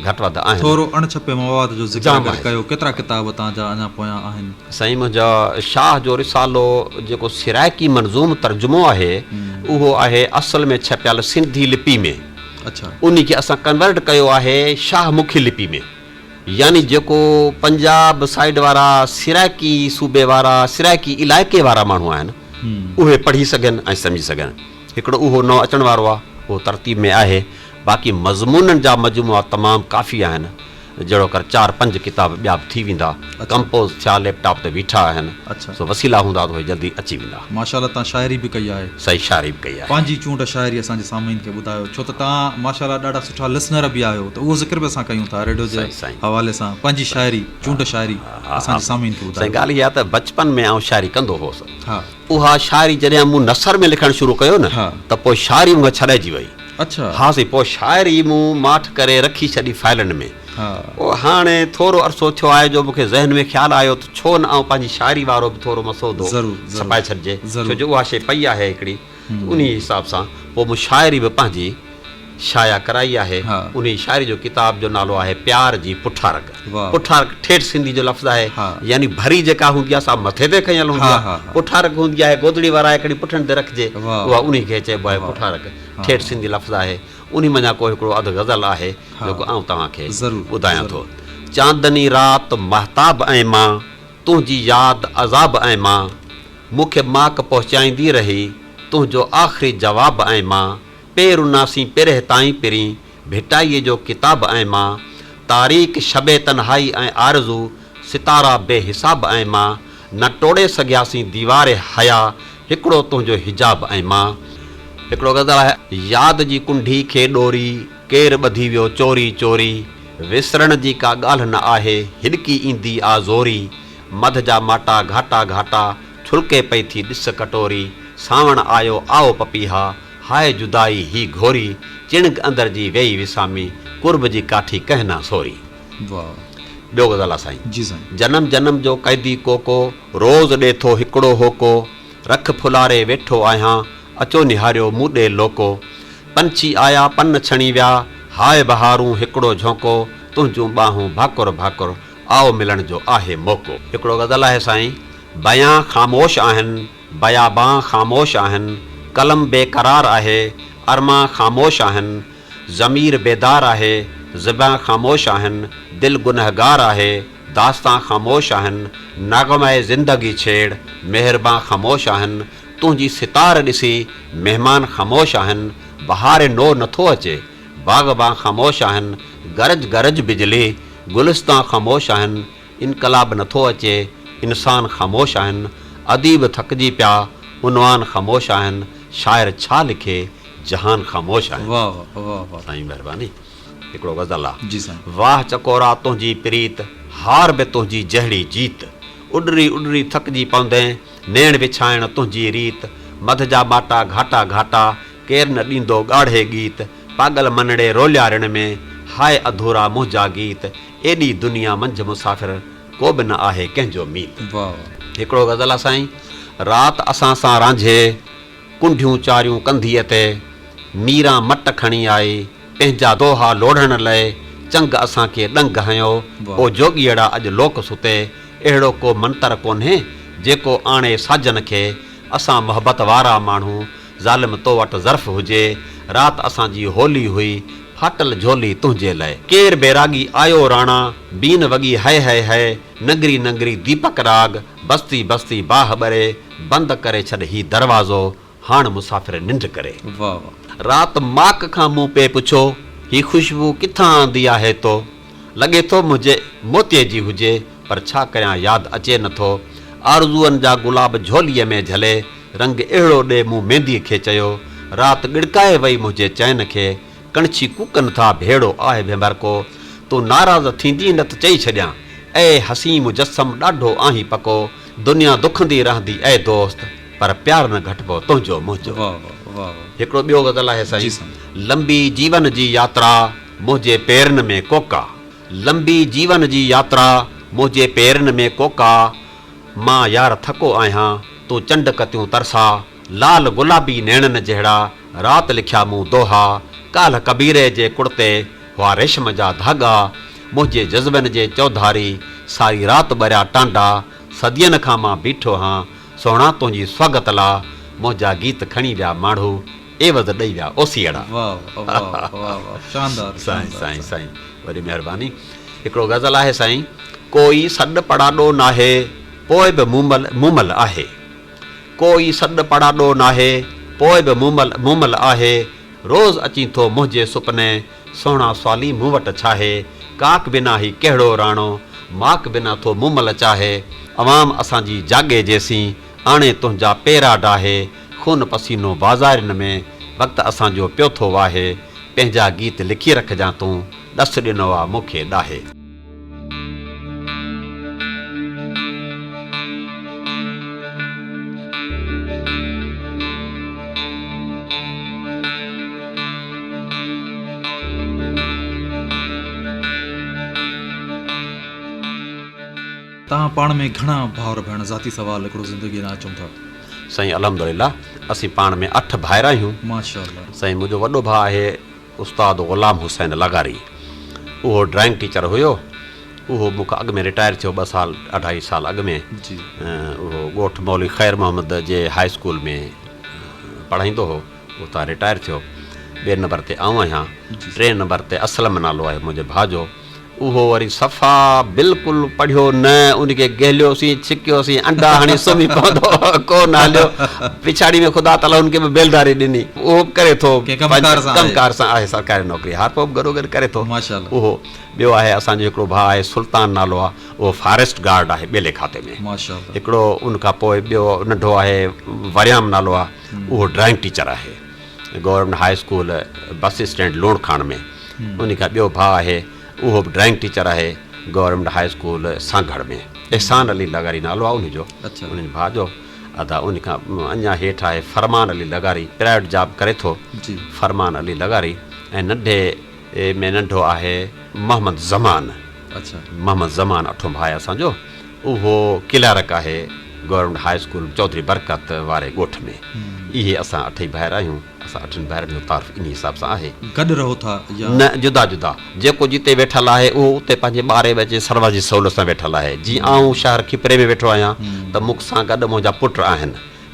گهٽ وڌ آهن. ٿورو اڻ ڇپي مواد جو ذڪر اگر ڪيو، ڪيترا ڪتاب توهان جا اڃا پويان آهن؟ سائين منهنجا شاهه جو رسالو جيڪو سرائيڪي منظوم ترجمو آهي اهو آهي اصل ۾ ڇپيل سنڌي لپي ۾، انهي کي اسان ڪنورٽ ڪيو آهي شاهه مکي لپي ۾، يعني جيڪو پنجاب سائيڊ وارا سرائيڪي صوبي وارا سرائيڪي علائقي وارا ماڻهو آهن اهي پڙهي سگهن ۽ سمجهي سگهن. هڪڙو اهو نئون اچڻ وارو آهي اهو ترتيب ۾ آهي. باقي مضمونن جا مجموعا تمام ڪافي آهن، جهڙوڪر چار پنج ڪتاب ٻيا به ٿي ويندا، ڪمپوز ٿيا ليپ ٽاپ تي ويٺا آهن، سو وسيلا هوندا ته اهي جلدي اچي ويندا. ماشاء الله توهان شاعري به ڪئي آهي. سائين شاعري به ڪئي آهي. پنهنجي چونڊ شاعري اسان جي سامعين کي ٻڌايو ڇو ته توهان ماشاء الله ڏاڍا سٺا لسنر به آهيو ته اهو ذڪر به اسان ڪيون ٿا ريڊيو جي حوالي سان پنهنجي شاعري چونڊ شاعري اسان جي سامعين کي ٻڌايو. سائين ڳالهه اها ته بچپن ۾ آئون شاعري ڪندو هوس. اها شاعري جڏهن مون نثر ۾ لکڻ شروع ڪيو نه ته پوء شاعري مون کان ڇڏائجي وئي. ها سائين پوء شاعري مون ماٺ ڪري رکي ڇڏي فائلن ۾. پوء هاڻي ٿورو عرصو ٿيو آهي جو مون کي ذهن ۾ خيال آيو ته ڇو نه آئون پنهنجي شاعري وارو به ٿورو مسودو ڇپائي ڇڏجي ڇو جو اها شيء پئي آهي هڪڙي ته انهي حساب سان پوء مون شاعري به پنهنجي شايع ڪرائي آهي. انهي شاعري جو ڪتاب جو نالو آهي پيار جي پٺارڪ. پٺارڪ ٺيٺ سنڌي جو لفظ آهي يعني ڀري جيڪا هوندي آهي سا مٿي تي کنيل هوندي آهي. پٺارڪ هوندي آهي گودڙي ورائي کڻي پٺن تي رکجي اها انهي کي چئبو آهي پٺارڪ. ٺيٺ سنڌي لفظ آهي. انهي منجهان ڪو هڪڙو اڌ غزل آهي جيڪو آئون توهان کي ٻڌايان ٿو. چاندني رات مهتاب ۽ مان، تنهنجي ياد عذاب ۽ مان، مون کي ماڪ پهچائيندي رهي، تنهنجو آخري جواب ۽ مان، پير ناسين پرهه تائين پرين، ڀٽائيء جو ڪتاب ۽ مان، تاريڪ شب تنهائي ۽ آرزو، ستارا بي حساب ۽ مان، نه ٽوڙي سگهياسين ديوار حيا، هڪڙو تنهنجو حجاب ۽ مان. هڪڙو غزل آهي. ياد جي ڪنڍي کي ڏوري، ڪير ٻڌي ويو چوري چوري، وسرڻ جي ڪا ڳالهه نه آهي، هڏڪي ايندي آ زوري، مڌ جا ماٽا گهاٽا گهاٽا، ڇلڪي پئي ٿي ڏس ڪٽوري، سانوڻ آيو آئو پپيها، هاء جدائي هي گهوري، چڻگ اندر جي ويئي وسامي، قرب جي ڪاٺي ڪنهن نه سوري. واھ. ٻيو غزل آ سائين. جي سائين. جنم جنم جو قيدي ڪوڪو، روز ڏي ٿو هڪڙو هوڪو، رک ڦلاري ويٺو آهيان، اچو نهاريو مون ڏي لوڪو. پنڇي آيا پن ڇڻي ويا، هاء بهارون هڪڙو جهونڪو، تنهنجون ٻانهون ڀاڪر ڀاڪر، آء ملڻ جو آهي موقعو. هڪڙو غزل آهي سائين. بيان خاموش آهن، بيابان خاموش آهن، قلم بي قرار آهي، ارمان خاموش آهن، ضمير بيدار آهي، زبان خاموش آهن، دل گنهگار آهي، داستان خاموش آهن، نغمه زندگي ڇيڙ، مهربان خاموش آهن، تنهنجي ستار ڏسي، مهمان خاموش آهن، بهار نو نٿو اچي، باغبان خاموش آهن، گرج گرج بجلي، گلستان خاموش آهن، انقلاب نٿو اچي، انسان خاموش آهن، اديب ٿڪجي پيا، عنوان خاموش آهن، شاعر ڇا لکي، جهان خاموش آهن. واه واه واه. سائين مهرباني. هڪڙو غزل آ. جي سائين. واه چڪورا تنهنجي پريت، هار به تنهنجي جهڙي جيت، اڏري اڏري ٿڪجي پوندين، نيڻ وڇائڻ تنهنجي ريت، مڌ جا ماٽا گهاٽا گهاٽا، ڪير نه ڏيندو ڳاڙهي ڳيت، پاڳل منڙي روليا رڻ ۾، هاء اڌورا منهنجا گيت، ايڏي دنيا منجهه مسافر، ڪو به نه آهي ڪنهن جو ميت. واه واه. هڪڙو غزل آ سائين. رات اسان سان رانجهي، ڪنڍيون چاريون ڪنڌيء تي، ميران مٽ کڻي آئي، پنهنجا دوها لوڙهڻ لئه، چنگ اسان کي ڏنگ هنيو، او جوڳيئڙا اڄ لوڪ ستي، اهڙو ڪو منتر ڪونهي، جيڪو آڻي ساجن کي، اسان محبت وارا ماڻهو، ظالم تو وٽ ظرف هجي، رات اسان جي هولي هئي، ڦاٽل جهولي تنهنجي لئه. ڪير بيراڳي آيو راڻا، بين وڳي هئي هئي هئي، ننگري ننگري ديپڪ راڳ، بستي بستي باهه ٻري، بند ڪري ڇڏ هي دروازو، هاڻ مسافر ننڊ ڪري. واه واه. رات ماڪ کان مون پئي پڇيو، هي خوشبو ڪٿان آندي آهي تو؟ لڳي ٿو منهنجي موتيي جي هجي، پر ڇا ڪريان ياد اچي نه ٿو. آرزوئن جا گلاب جهوليء ۾ جهلي، رنگ اهڙو ڏي مون مينديء کي چيو. رات ڳڙڪائي وئي منهنجي چين کي، ڪڻڇي ڪوڪن ٿا ڀيڙو آهي ڀينڀرڪو. تون ناراض ٿيندين نه ته چئي ڇڏيان. اي حسين مجسم ڏاڍو آهين پڪو، دنيا دکندي رهندي اي دوست، پر پيار نه گهٽبو تنهنجو منهنجو. واه واه واه واه. هڪڙو ٻيو غزل آهي جي سائين. سائين. لنبي جيون جي ياترا منهنجي پيرن ۾ ڪوڪا. لنبي جيون جي ياترا منهنجي پيرن ۾ ڪوڪا. مان يار ٿڪو آهيان تون چنڊ ڪتيون ترسا. لال گلابي نيڻن جهڙا رات لکيا مون دوها. ڪالهه ڪبيري جي ڪڙتي هئا ريشم جا ڌاڳا. منهنجي جذبن جي چوڌاري ساري رات ٻريا ٽانڊا. صدين کان مان بيٺو هان سهڻا تنهنجي سواگت لا. منهنجا گيت کڻي ويا ماڻهو عيوض ڏئي ويا اوسيئڙا. واه واه واه واه شاندار سائين شاندار سائين سائين. سائين وڏي مهرباني. هڪڙو غزل آهي سائين. ڪوئي سڏ پڙاڏو ناهي پوء به مومل مومل آهي. ڪوئي سڏ پڙاڏو ناهي پوء به مومل مومل آهي. روز اچين ٿو منهنجي سپني سهڻا سوالي مون وٽ ڇاهي، ڪاڪ بنا هي ڪهڙو راڻو، ماڪ بنا ٿو مومل چاهي، عوام اسان جي جاڳي جيسين، آڻي تنهنجا پيرا ڊاهي، خون پسينو بازارين ۾، وقت اسان جو پيو ٿو واهي، پنهنجا گيت لکي رکجان تون، ڏس ڏنو آ مون کي ڏاهي. توهان پاڻ ۾ گهڻا ڀائر ڀيڻ ذاتي سوال هڪڙو زندگي ڏانهن اچون ٿا. سائين الحمدلله اسين پاڻ ۾ اٺ ڀائر آهيون. ماشاءالله. سائين منهنجو وڏو ڀاء آهي استاد غلام حسين لغاري اهو ڊرائنگ ٽيچر هيو اهو مون کان اڳ ۾ رٽائر ٿيو ٻه سال اڍائي سال اڳ ۾ اهو ڳوٺ مولوي خير محمد جي هاء اسڪول ۾ پڙهائيندو هو اتان رٽائر ٿيو ٻئي نمبر تي آئون آهيان ٽئين نمبر تي اسلم نالو آهي منهنجي ڀاء جو اهو وري صفا بلڪل پڙهيو نه، ان کي گهليوسين، ڇڪيوسين، انڊا هڻي سمهي پوندو هو، ڪو نه هليو. پڇاڙي ۾ خدا تعاليٰ ان کي به بيلداري ڏني. اهو به ڪري ٿو، ڪم ڪار سان آهي، سرڪاري نوڪري هارپو به گڏوگڏ ڪري ٿو. اهو ٻيو آهي اسان جو هڪڙو ڀاء آهي سلطان نالو آهي، اهو فاريسٽ گارڊ آهي ٻيلي کاتي ۾. هڪڙو ان کان پوء ٻيو ننڍو آهي وريام نالو آهي، اهو ڊرائنگ ٽيچر آهي. Government high school bus stand Lonkhani ۾. انهي کان ٻيو ڀاء آهي اهو به ڊرائنگ ٽيچر آهي government high school Sanghar ۾. Ehsan Ali لغاري نالو آهي انهي جو انهي ڀاء جو. ادا انهي کان اڃا هيٺ آهي فرمان علي لغاري پرائيوٽ جاب ڪري ٿو فرمان علي لغاري ۽ ننڍي ۾ ننڍو آهي محمد زمان محمد زمان اٺون ڀاء آهي اسان جو اهو ڪلارڪ آهي گورنمينٽ هاء اسڪول چوڌري برڪت واري ڳوٺ ۾. اهي اسان اٺئي ڀائر آهيون. اسان اٺن ڀائرن جو تعارف انهي حساب سان آهي. گڏ رهو ٿا يا؟ نه جدا جدا. جيڪو جتي ويٺل آهي اهو اتي پنهنجي ٻاري ٻچي سرور جي سهولت سان ويٺل آهي. جيئن آئون شهر کپري ۾ ويٺو آهيان ته مون سان گڏ منهنجا پٽ آهن.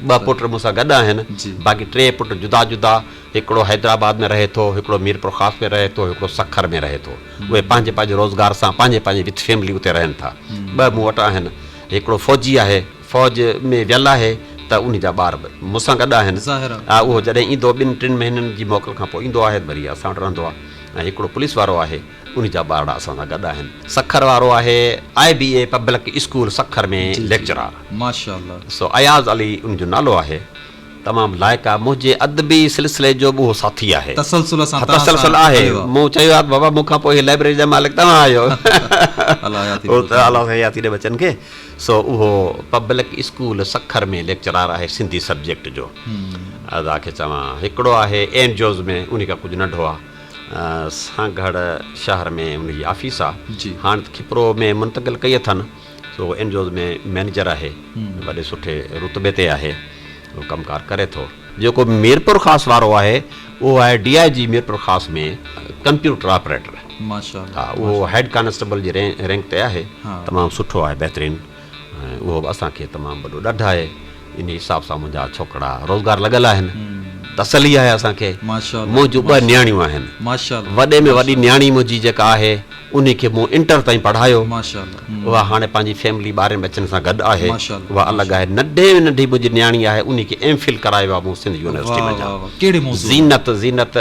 ٻه پٽ مون سان گڏ آهن. باقي ٽي پٽ جدا جدا، هڪڙو حيدرآباد ۾ رهي ٿو، هڪڙو ميرپورخاص ۾ رهي ٿو، هڪڙو سکر ۾ رهي ٿو. اهي پنهنجي پنهنجي روزگار سان پنهنجي پنهنجي وٿ فيملي اتي رهن ٿا. ٻه مون وٽ آهن. هڪڙو فوجي آهي. فوج ۾ ويل آهي ته انهي جا ٻار به مون سان گڏ آهن. اهو جڏهن ايندو ٻن ٽن مهينن جي موڪل کان پوء ايندو آهي ته وري اسان وٽ رهندو آهي ۽ هڪڙو پوليس وارو آهي انهي جا ٻارڙا اسان سان گڏ آهن. سکر وارو آهي I B A public school Sukkur ۾ lecturer. سو اياز علي ان جو نالو آهي. تمام لائق آهي. منهنجي ادبي سلسلي جو به اهو ساٿي آهي. تسلسل سان توهان سان تسلسل آهي. هليو آهي. مون چيو آهي ته بابا مون کان پوء هي لائبريري جا مالڪ توهان آهيو. الله حياتي اهو ڏي ته الله سائين حياتي ڏي ٻچن کي. سو اهو پبلڪ اسڪول سکر ۾ ليڪچرار آهي سنڌي سبجيڪٽ جو. ادا کي چوان هڪڙو آهي اين جي اوز ۾ انهي کان ڪجهه ننڍو آهي. سانگهڙ شهر ۾ ان جي آفيس آهي. هاڻ ته کپرو ۾ منتقل ڪئي اٿن. سو اين جي اوز ۾ مئنيجر آهي. وڏي سٺي رتبي تي آهي. اهو ڪم ڪار ڪري ٿو. جيڪو ميرپورخاص وارو آهي اهو آهي ڊي I جي ميرپورخاص ۾ ڪمپيوٽر آپريٽر. ماشاءالله ها اهو هيڊ ڪانسٽيبل جي رينڪ تي آهي. تمام سٺو آهي بهترين ۽ اهو به اسان کي تمام وڏو ڏڍ آهي. انهي حساب سان منهنجا ڇوڪرا روزگار لڳل آهن. تسلي آهي اسان کي. منهنجون ٻه نياڻيون آهن. وڏي ۾ وڏي نياڻي منهنجي جيڪا آهي انهي کي مون انٽر تائين پڙهايو. اها هاڻي پنهنجي فيملي ٻارين ٻچن سان گڏ آهي. اها الڳ آهي. ننڍي ۾ ننڍي منهنجي نياڻي آهي انهي کي ايم فل ڪرايو آهي مون سنڌ يونيورسٽي منجهان. زينت زينت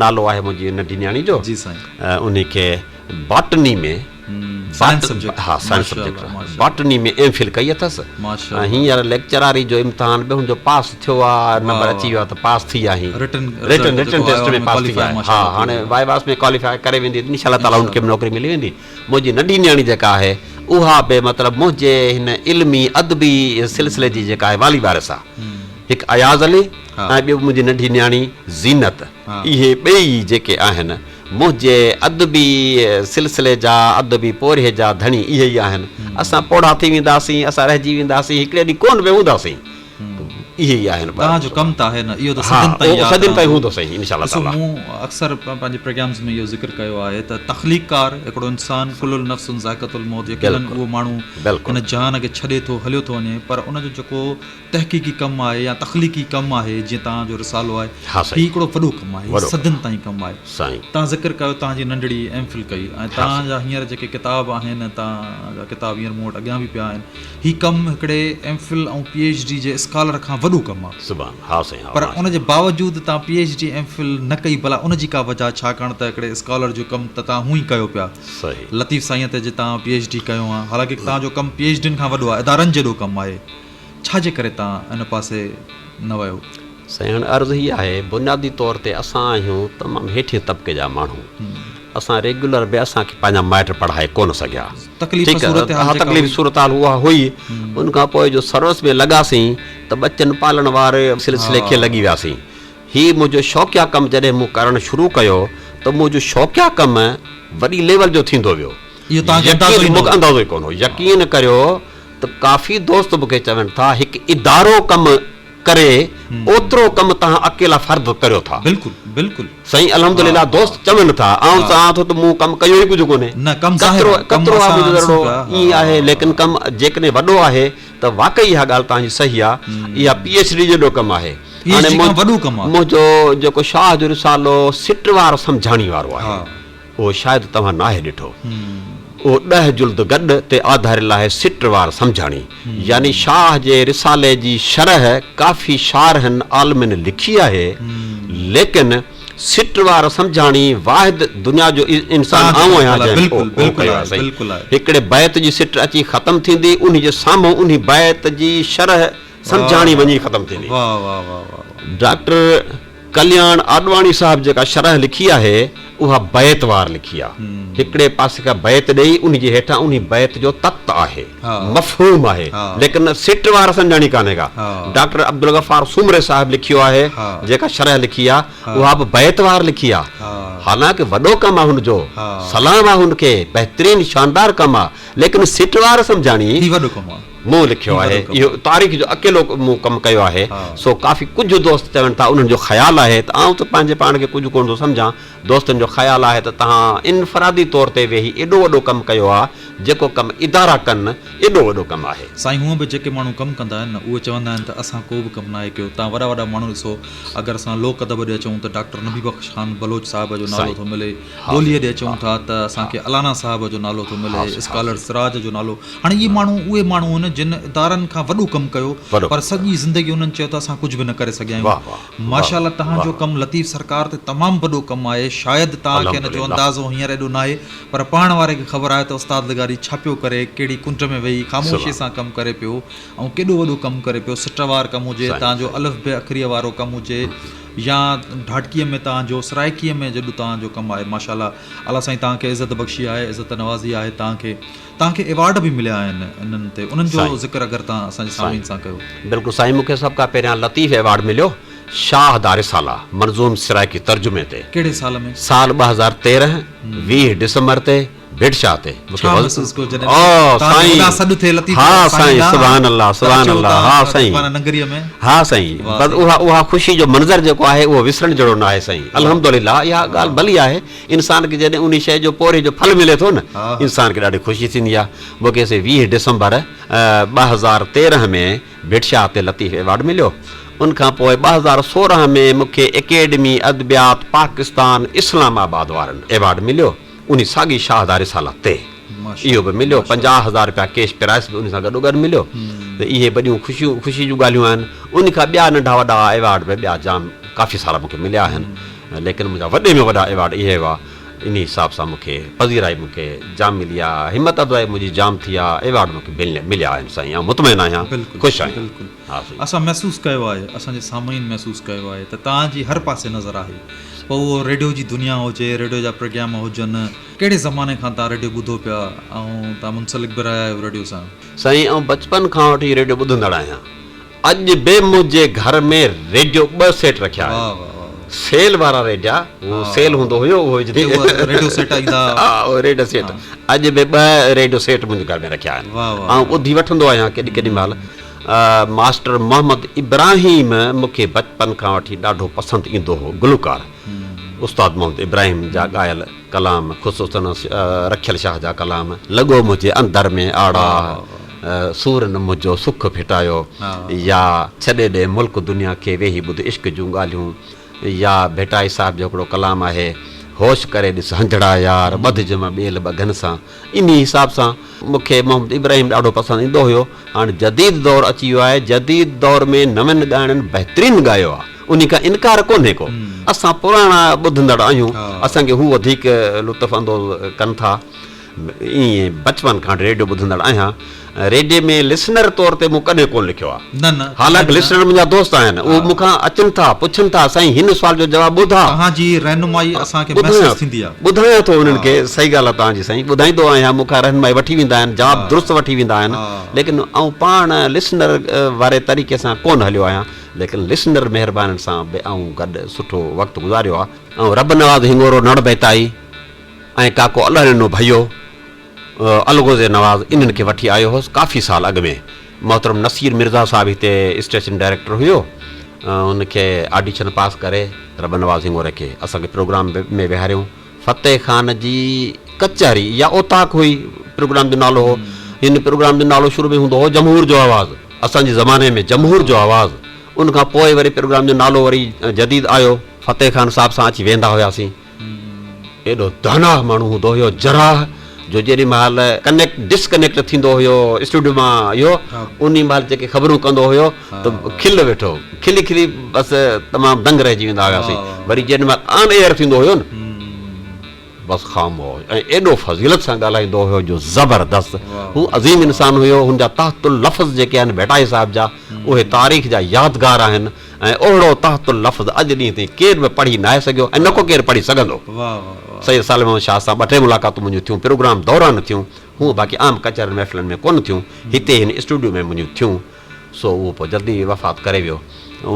نالو آهي منهنجي ننڍي نياڻي جو. انهي کي باٽني ۾ سائنس سبجيڪٽ ها science subject botany ۾ M full ڪئي اٿس ۽ هينئر ليڪچراري جو امتحان به هن جو پاس ٿيو آ نمبر اچي ويو آ ته پاس ٿي آ هي رٽن رٽن ٽيسٽ ۾ پاس ٿي آ ها هاڻي وائيواس ۾ ڪواليفائي ڪري ويندي انشاء الله تعالي هن کي به نوڪري ملي ويندي منهنجي ننڍي نياڻي جيڪا آهي اها به مطلب منهنجي هن علمي ادبي سلسلي جي جيڪا آهي والي وارث آ هڪ اياز علي ۽ ٻيو منهنجي ننڍي نياڻي زينت اهي ٻئي جيڪي آهن منهنجي ادبي سلسلي جا ادبي پورهيي جا ڌڻي اهي ئي آهن. اسان پوڙها ٿي وينداسين، اسان رهجي وينداسين، هڪڙي ڏينهن ڪونه به هونداسين. اهي ئي آهن. توهان جو ڪم ته آهي نه، اهو ته صدين تائين ياد صدين تائين هوندو سائين انشاء الله تعاليٰ. ڏسو مون اڪثر پنهنجي پروگرامز ۾ اهو ذڪر ڪيو آهي ته تخليقڪار هڪڙو انسان ڪل النفس ذائقة الموت يقينن اهو ماڻهو هن جهان کي ڇڏي ٿو هليو ٿو وڃي پر ان جو جيڪو تحقيقي ڪم آهي يا تخليقي ڪم آهي جيئن توهان جو رسالو آهي هي هڪڙو وڏو ڪم آهي هي صدين تائين ڪم آهي توهان ذڪر ڪيو توهان جي ننڍڙي ايم فل ڪئي ۽ توهان جا هينئر جيڪي ڪتاب آهن توهان جا ڪتاب هينئر مون وٽ اڳيان به پيا آهن هي ڪم هڪڙي M Phil ۽ P H D جي اسڪالر کان وڏو ڪم آهي پر ان جي باوجود توهان P H D M Phil نه ڪئي ڀلا ان جي ڪا وجه ڇاڪاڻ ته هڪڙي اسڪالر جو ڪم ته توهان هونئن ئي ڪيو پيا لطيف سائين تي جي توهان پي ايڇ ڊي ڪيو آهي حالانڪه توهان جو ڪم پي ايڇ ڊين کان وڏو آهي ادارن جيڏو ڪم آهي ڇا جي ڪري تان ان پاسي نه ويو؟ سائين عرض هي آهي بنيادي طور تي اسان آهيون تمام هيٺين طبقي جا ماڻهو اسان ريگيولر به اسان کي پنهنجا مائٽ پڙهائي ڪونه سگهيا تڪليف صورتحال جيڪا تڪليف صورتحال اها هئي ان کان پوء جو سروس ۾ لڳاسين ته ٻچن پالڻ واري سلسلي کي لڳي وياسين هي منهنجو شوقيا ڪم جڏهن مون ڪرڻ شروع ڪيو ته منهنجو شوقيا ڪم وڏي ليول جو ٿيندو ويو اهو توهان کي اندازو ئي نه هو. اندازو ئي ڪونه هو يقين ڪريو ته ڪافي دوست مون کي چون ٿا هڪ ادارو ڪم ڪري اوترو ڪم توهان اڪيلا فرد ڪريو ٿا. بلڪل بلڪل. سائين الحمدلله دوست چون ٿا آئون چوان ٿو ته مون ڪم ڪيو ئي ڪجهه ڪونهي نه ڪم ظاهر آهي ڪم ڪترو آهي منهنجو ذرڙو ائين آهي ليڪن ڪم جيڪڏهن وڏو آهي ته واقعي اها ڳالهه توهان جي صحيح آهي اها پي ايڇ ڊي جيڏو ڪم آهي پي ايڇ ڊي کان وڏو ڪم آهي. منهنجو جيڪو شاهه جو رسالو سٽ وار سمجهاڻي وارو آهي اهو شايد توهان ناهي ڏٺو. اهو ڏهه جلد گڏ تي آڌاريل آهي سٽ وار سمجهاڻي يعني شاهه جي رسالي جي شرح ڪافي شارحن عالمن لکي آهي ليڪن سٽ وار سمجهاڻي واحد دنيا جو انسان آئون آهيان جنهن اهو ڪيو آهي سائين هڪڙي بيت جي سٽ اچي ختم ٿيندي انهي جي سامهون انهي بيت جي شرح سمجهاڻي وڃي ختم ٿيندي. ڊاڪٽر ڪلياڻ آڏواڻي صاحب جيڪا شرح لکي آهي، اها بيت وار لکي آ. هڪڙي پاسي کان بيت ڏيئي انهي جي هيٺان انهي بيت جو تت آهي، مفهوم آهي، ليڪن سٽ وار سمجهاڻي ڪانهي ڪا. ڊاڪٽر عبدالغفار سومري صاحب لکيو آهي، جيڪا شرح لکي آ، اها به بيت وار لکي آ. حالانڪ وڏو ڪم آ هن جو، سلام آ هن کي، بهترين شاندار ڪم آ، ليڪن سٽ وار سمجهاڻي. هي وڏو ڪم آ. مون لکيو آهي اهو تاريخ جو اڪيلو مون ڪم ڪيو آهي سو ڪافي ڪجهه دوست چون ٿا انهن جو خيال آهي ته آئون ته پنهنجي پاڻ کي ڪجهه ڪونه ٿو سمجهان دوستن جو خيال آهي ته توهان انفرادي طور تي ويهي ايڏو وڏو ڪم ڪيو آهي جيڪو ڪم ادارا ڪن ايڏو وڏو ڪم آهي. سائين هونء به جيڪي ماڻهو ڪم ڪندا آهن نه اهي چوندا آهن ته اسان ڪو به ڪم ناهي ڪيو توهان وڏا وڏا ماڻهو ڏسو اگر اسان لوڪ ادب ڏي اچون ته ڊاڪٽر نبي بخش خان بلوچ صاحب جو نالو ٿو ملي ٻوليء ڏي اچون ٿا ته اسان کي الانا صاحب جو نالو ٿو ملي اسڪالر سراج جو نالو هاڻي اهي ماڻهو اهي ماڻهو آهن جن ادارن کان وڏو ڪم ڪيو پر سڄي زندگي انهن چيو ته اسان ڪجهه به نه ڪري سگهيا آهيون. ماشاء الله توهان جو ڪم لطيف سرڪار تي تمام وڏو ڪم آهي شايد توهان کي ان جو اندازو هينئر ايڏو ناهي پر پاڻ واري کي خبر آهي ته استاد لغاري ڇا پيو ڪري ڪهڙي ڪنڊ ۾ ويهي خاموشي سان ڪم ڪري پيو ۽ ڪيڏو وڏو ڪم ڪري پيو سٽ وار ڪم هجي توهان جو الف بي اکريء وارو ڪم هجي يا ڍاٽڪيء ۾ توهان جو سرائيڪيء ۾ جيڏو توهان جو ڪم آهي ماشاء الله الله سائين توهان کي عزت بخشي آهي عزت نوازي آهي توهان کي توهان کي ايوارڊ به مليا آهن انهن تي انهن جو ذڪر اگر توهان اسان جي سامعين سان ڪيو. بلڪل سائين مون کي سڀ کان پهريان لطيف ايوارڊ مليو شاهه دا رسالا منظوم سرائيڪي ترجمي تي. ڪهڙي سال ۾؟ سال 2013 20 ڊسمبر تي ڀٽ شاهه تي مون کي ڇا محسوس ڪيو جڏهن توهان جو وڏا سڏ ٿئي لطيف ها سائين سبحان الله سبحان الله ها سائين ننگريء ۾ ها سائين بس اها اها خوشي جو منظر جيڪو آهي اهو وسرڻ جهڙو ناهي سائين الحمدلله اها ڳالهه ڀلي آهي انسان کي جڏهن انهي شيء جو پورهيي جو ڦل ملي ٿو نه انسان کي ڏاڍي خوشي ٿيندي آهي. مون کي سي 20 ڊسمبر 2013 ۾ ڀٽ شاهه تي لطيف ايوارڊ مليو. ان کان پوء 2016 ۾ مون کي اڪيڊمي ادبيات پاڪستان اسلام آباد وارن ايوارڊ مليو انهي ساڳي شاهه دا رسالا تي اهو به مليو 50 هزار رپيا ڪيش پرائز به انهي سان گڏوگڏ مليو ته اهي وڏيون خوشيون خوشي جون ڳالهيون آهن. ان کان ٻيا ننڍا وڏا ايوارڊ به ٻيا جام ڪافي سارا مون کي مليا آهن. ليڪن منهنجا وڏي ۾ وڏا ايوارڊ اهي هئا. انهي حساب سان مون کي پذيرائي مون کي جام ملي آ، همت افزائي منهنجي جام ٿي آ، ايوارڊ مون کي مليا آهن سائين، آئون مطمئن آهيان، خوش آهيان. بلڪل اسان محسوس ڪيو آهي، اسان جي سامعين محسوس ڪيو آهي ته توهان جي هر پاسي نظر آهي، پوء اهو ريڊيو جي دنيا هجي، ريڊيو جا پروگرام هجن، ڪهڙي زماني کان توهان ريڊيو ٻڌو پيا ۽ توهان منسلڪ به رهيا آهيو ريڊيو سان؟ سائين آئون بچپن کان وٺي ريڊيو ٻڌندڙ آهيان. اڄ به منهنجي گهر ۾ ريڊيو ٻه سيٽ رکيا آهن. سيل وارا ريڊيا، هو سيل هوندو هيو اهو وجهندي ريڊيو سيٽ ايندا ها اهو ريڊيو سيٽ اڄ به ٻه ريڊيو سيٽ منهنجي گهر ۾ رکيا آهن. آئون ٻڌي وٺندو آهيان ڪيڏي ڪيڏي مهل. ماسٽر محمد ابراهيم مون کي بچپن کان وٺي ڏاڍو پسند ايندو هو گلوڪار استاد محمد ابراهيم جا ڳايل ڪلام خصوصاً رکيل شاهه جا ڪلام لڳو منهنجي اندر ۾ آڙاهه سور نه منهنجو سک ڦٽايو يا ڇڏي ڏي ملڪ دنيا کي ويهي ٻڌ عشق جون ڳالهيون يا ڀٽائي صاحب جو هڪڙو ڪلام آهي هوش ڪري ڏس هنجهڙا يار ٻڌج م ٻيل ٻگهن سان انهي حساب سان مون کي محمد ابراهيم ڏاڍو پسند ايندو هيو هاڻ جديد دور اچي ويو آهي جديد دور ۾ نون ڳائڻن بهترين ڳايو آهي انهي کان انڪار ڪونهي ڪو اسان پراڻا ٻڌندڙ آهيون اسان کي هو وڌيڪ لطف اندوز ڪن ٿا ائين بچپن کان ريڊيو ٻڌندڙ آهيان. ريڊيي ۾ لسنر طور تي مون ڪڏهن ڪونه لکيو آهي. نه نه حالانڪ ڪڏهن به نه. لسنر منهنجا دوست آهن. اهي مون کان اچن ٿا، پڇن ٿا، سائين هن سوال جو جواب ٻڌاء. توهان جي رهنمائي اسان کي محسوس ٿيندي آهي. ٻڌايان ٿو انهن کي، صحيح ڳالهه آهي توهان جي سائين، ٻڌائيندو آهيان، مون کان رهنمائي وٺي ويندا آهن، جواب درست وٺي ويندا آهن، ليڪن آئون پاڻ لسنر واري طريقي سان ڪونه هليو آهيان، ليڪن لسنر مهربانن سان به آئون گڏ سٺو وقت گذاريو آهي. آئون رب نواز هنڱورو نڙ بيتائي. ۽ ڪاڪو الله ڏنو ڀيو، الغوزي نواز انهن کي وٺي آيو هوس ڪافي سال اڳ ۾ محترم نصير مرزا صاحب هتي اسٽيشن ڊائريڪٽر هيو ان کي آڊيشن پاس ڪري رب نواز هنڱوري کي اسان کي پروگرام ۾ ويهاريون فتح خان جي ڪچهري يا اوطاق هئي پروگرام جو نالو هو هن پروگرام جو نالو شروع ۾ هوندو هو جمهور جو آواز اسان جي زماني ۾ جمهور جو آواز ان کان پوء وري پروگرام جو نالو وري جديد آيو فتح خان صاحب سان اچي ويهندا هياسين ايڏو داناء ماڻهو هوندو هيو جراح جو جيڏي مهل ڪنيڪٽ ڊس ڪنيڪٽ ٿيندو هيو اسٽوڊيو مان اهو انهي مهل جيڪي خبرون ڪندو هيو ته کل ويٺو کلي کلي بس تمام دنگ رهجي ويندا هياسين وري جيڏي مهل آن ايئر ٿيندو هيو نه بس خاموش ۽ ايڏو فضيلت سان ڳالهائيندو هيو جو زبردست هو عظيم انسان هيو هن جا تحت اللفظ جيڪي آهن ڀٽائي صاحب جا اهي تاريخ جا يادگار آهن ۽ اهڙو تحت اللفظ اڄ ڏينهن تائين ڪير به پڙهي ناهي سگهيو ۽ نه ڪو ڪير پڙهي سگهندو. سيد صالح محمد شاهه سان ٻه ٽي ملاقاتون منهنجون ٿيون، پروگرام دوران ٿيون، هونء باقي عام ڪچهرين محفلن ۾ ڪونه ٿيون، هتي هن اسٽوڊيو ۾ منهنجون ٿيون، سو اهو پوء جلدي ئي وفات ڪري ويو،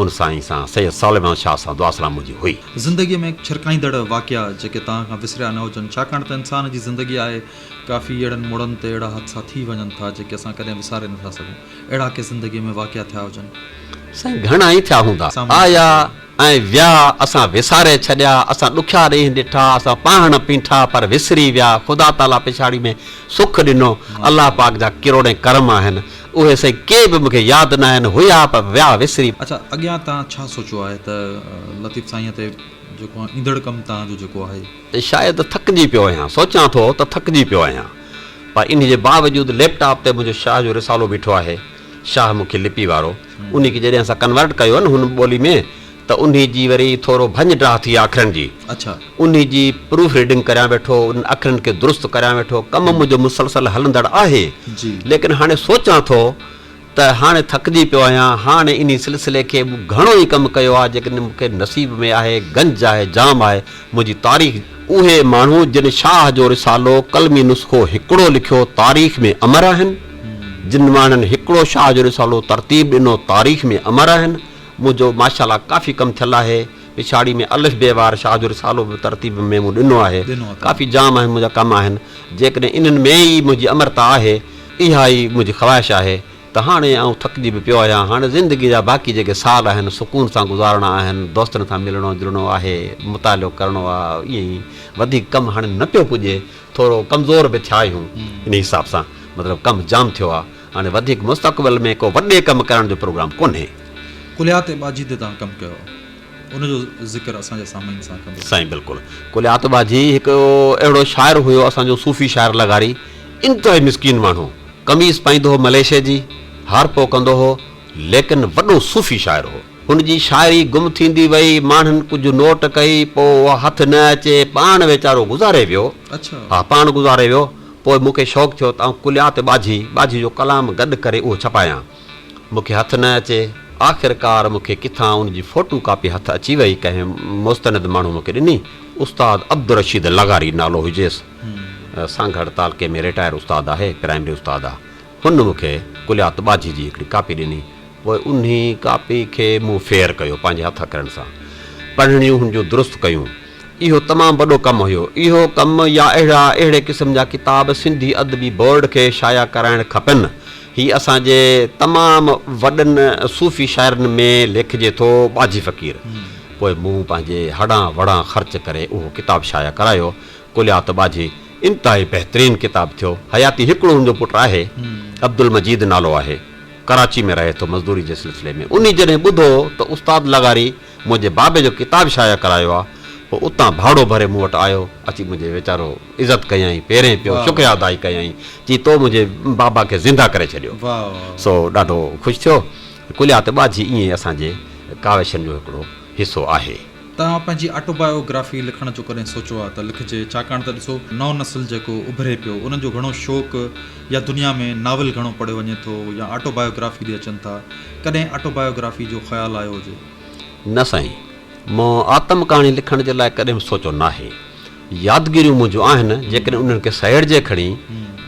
ان سائين سان سيد صالح محمد شاهه سان دعا سلام منهنجي هئي. زندگيء ۾ ڇرڪائيندڙ واقعا جيڪي توهان کان وسريا نه هجن، ڇاڪاڻ ته انسان جي زندگي آهي، ڪافي اهڙن موڙن تي اهڙا حادثا ٿي وڃن ٿا جيڪي اسان ڪڏهن وساري نٿا سگهون. اهڙا ڪي زندگيء ۾ واقعا ٿيا هجن. سائين گهڻا ئي ٿيا هوندا. آيا ۽ ويا اسان وساري ڇڏيا، اسان ڏکيا ڏينهن ڏٺا، اسان پاهڻ پيٺا پر وسري ويا، خدا تعاليٰ پڇاڙي ۾ سک ڏنو، الله پاڪ جا ڪروڙين ڪرم آهن، اهي سائين ڪي به مونکي ياد ناهن، هيا پر ويا وسري. اڇا اڳيان توهان ڇا سوچيو آهي ته لطيف سائينء تي جيڪو ايندڙ ڪم توهان جو جيڪو آهي. شايد ٿڪجي پيو آهيان، سوچيان ٿو ته ٿڪجي پيو آهيان. پر انهي جي باوجود ليپ ٽاپ تي منهنجو شاهه جو رسالو بيٺو آهي، شاهه مون کي لپي وارو، انهي کي جڏهن اسان ڪنورٽ ڪيو نه هن ٻولي ۾ ته انهي جي وري ٿورو ڀڃ ڊاهه ٿي آکرن جي، انهي جي پروف ريڊنگ ڪريان ويٺو، انهن اکرن کي درست ڪريان ويٺو، ڪم منهنجو مسلسل هلندڙ آهي، ليڪن هاڻي سوچان ٿو ته هاڻي ٿڪجي پيو آهيان، هاڻي انهي سلسلي کي مون گهڻو ئي ڪم ڪيو آهي، جيڪڏهن مون کي نصيب ۾ آهي، گنج آهي، جام آهي، منهنجي تاريخ. اهي ماڻهو جن شاهه جو رسالو قلمي نسخو هڪڙو لکيو تاريخ ۾ امر آهن، جن ماڻهن هڪڙو شاهه جو رسالو ترتيب ڏنو تاريخ ۾ امر آهن، منهنجو ماشاء الله ڪافي ڪم ٿيل آهي، پڇاڙي ۾ الف بي وار شاهه جو رسالو به ترتيب ۾ مون ڏنو آهي، ڪافي جام آهن منهنجا ڪم آهن، جيڪڏهن انهن ۾ ئي منهنجي امرتا آهي، اها ئي منهنجي خواهش آهي ته هاڻي آئون ٿڪجي به پيو آهيان، هاڻي زندگيء جا باقي جيڪي سال آهن، سڪون سان گذارڻا آهن، دوستن سان ملڻو جلڻو آهي، مطالعو ڪرڻو آ، ائين ئي وڌيڪ ڪم هاڻي نه پيو پڄي، ٿورو ڪمزور به ٿيا آهيون، انهي حساب سان مطلب ڪم جام ٿيو آ، هاڻي وڌيڪ مستقبل ۾ ڪو وڏي ڪم ڪرڻ جو پروگرام ڪونهي. ڪليات ٻاجهي تي توهان ڪم ڪيو آ. ان جو ذڪر اسان جي سامعين سان ڪندو. سائين بلڪل. ڪليات ٻاجهي هڪ اهڙو شاعر هيو اسان جو صوفي شاعر لغاري انتهائي مسڪين ماڻهو قميص پائيندو هو مليشي جي هارپو ڪندو هو ليڪن وڏو صوفي شاعر هو. هن جي شاعري گم ٿيندي وئي، ماڻهن ڪجهه نوٽ ڪئي، پوء اها هٿ نه اچي، پاڻ ويچارو گذاري ويو. ها پاڻ گذاري ويو. پوء مون کي شوق ٿيو ته آئون ڪليات ٻاجهي، ٻاجهي جو ڪلام گڏ ڪري اهو ڇپايان. مون کي هٿ نه اچي. آخرڪار مون کي ڪٿان ان جي فوٽو ڪاپي هٿ اچي وئي، ڪنهن مستند ماڻهو مون کي ڏني. استاد عبدالرشيد لغاري نالو هجيس. سانگهڙ تعلقي ۾ رٽائر استاد آهي، پرائمري استاد آ. هن مون کي ڪليات ٻاجهي جي هڪڙي ڪاپي ڏني. پوء انهي ڪاپي کي مون ڦير ڪيو پنهنجي هٿ اکرن سان. پڙهڻيون هن جون درست ڪيون. اهو تمام وڏو ڪم هيو. اهو ڪم يا اهڙا اهڙي قسم جا ڪتاب سنڌي ادبي بورڊ کي شايع ڪرائڻ کپن. هي اسان جي تمام وڏن صوفي شاعرن ۾ ليکجي ٿو ٻاجهي فقير. پوء مون پنهنجي هڙان وڙان خرچ ڪري اهو ڪتاب شايع ڪرايو. ڪليات ٻاجهي انتهائي بهترين ڪتاب ٿيو. حياتي هڪڙو هن جو پٽ آهي. عبدالمجيد نالو آهي. ڪراچي ۾ رهي ٿو مزدوري جي سلسلي ۾ انهي جڏهن ٻڌو ته استاد لغاري منهنجي بابي جو ڪتاب شايع ڪرايو آ پوء اتان ڀاڙو ڀري مون وٽ آيو اچي منهنجي ويچارو عزت ڪيائين پيرين پيو شڪريه ادائي ڪيائين چي تو منهنجي بابا کي زنده ڪري ڇڏيو سو ڏاڍو خوش ٿيو ڪليات ٻاجهي ائين اسان جي ڪاوشن جو هڪڙو حصو آهي. توهان پنهنجي آٽو بايو گرافي لکڻ جو ڪڏهن سوچيو آهي ته لکجي ڇاڪاڻ ته ڏسو نئون نسل جيڪو اڀري پيو انهن جو گهڻو شوق يا دنيا ۾ ناول گهڻو پڙهيو وڃي ٿو يا آٽو بايو گرافي ڏي اچن ٿا ڪڏهن آٽو بايو گرافي جو خيال آيو هجي؟ نه سائين مون آتم ڪهاڻي لکڻ جي لاء ڪڏهن به سوچيو ناهي. يادگيريون منهنجون آهن، جيڪڏهن انهن کي سهيڙجي کڻي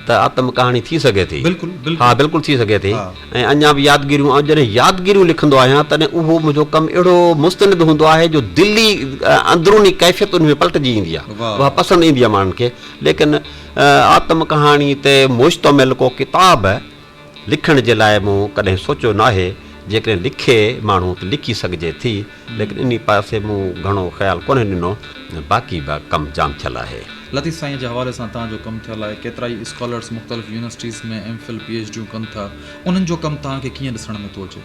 ته آتم ڪهاڻي ٿي سگهي ٿي. بلڪل بلڪل. ها بلڪل ٿي سگهي ٿي ۽ اڃا به يادگيريون آئون جڏهن يادگيريون لکندو آهيان تڏهن اهو منهنجو ڪم اهڙو مستند هوندو آهي جو دلي اندروني ڪيفيت ان ۾ پلٽجي ايندي آهي اها پسند ايندي آهي ماڻهن کي ليڪن آتم ڪهاڻي تي مشتمل ڪو ڪتاب لکڻ جي لاء مون ڪڏهن سوچيو ناهي، جيڪڏهن لکي ماڻهو ته لکي سگهجي ٿي، ليڪن انهي پاسي مون گهڻو خيال ڪونهي ڏنو، باقي به ڪم جام ٿيل آهي. لطيف سائينء جي حوالي سان توهان جو ڪم ٿيل آهي، ڪيترائي اسڪالرس مختلف universities ۾ M Phil, P H ڊيون ڪن ٿا، انهن جو ڪم توهان کي ڪيئن ڏسڻ ۾ ٿو اچي؟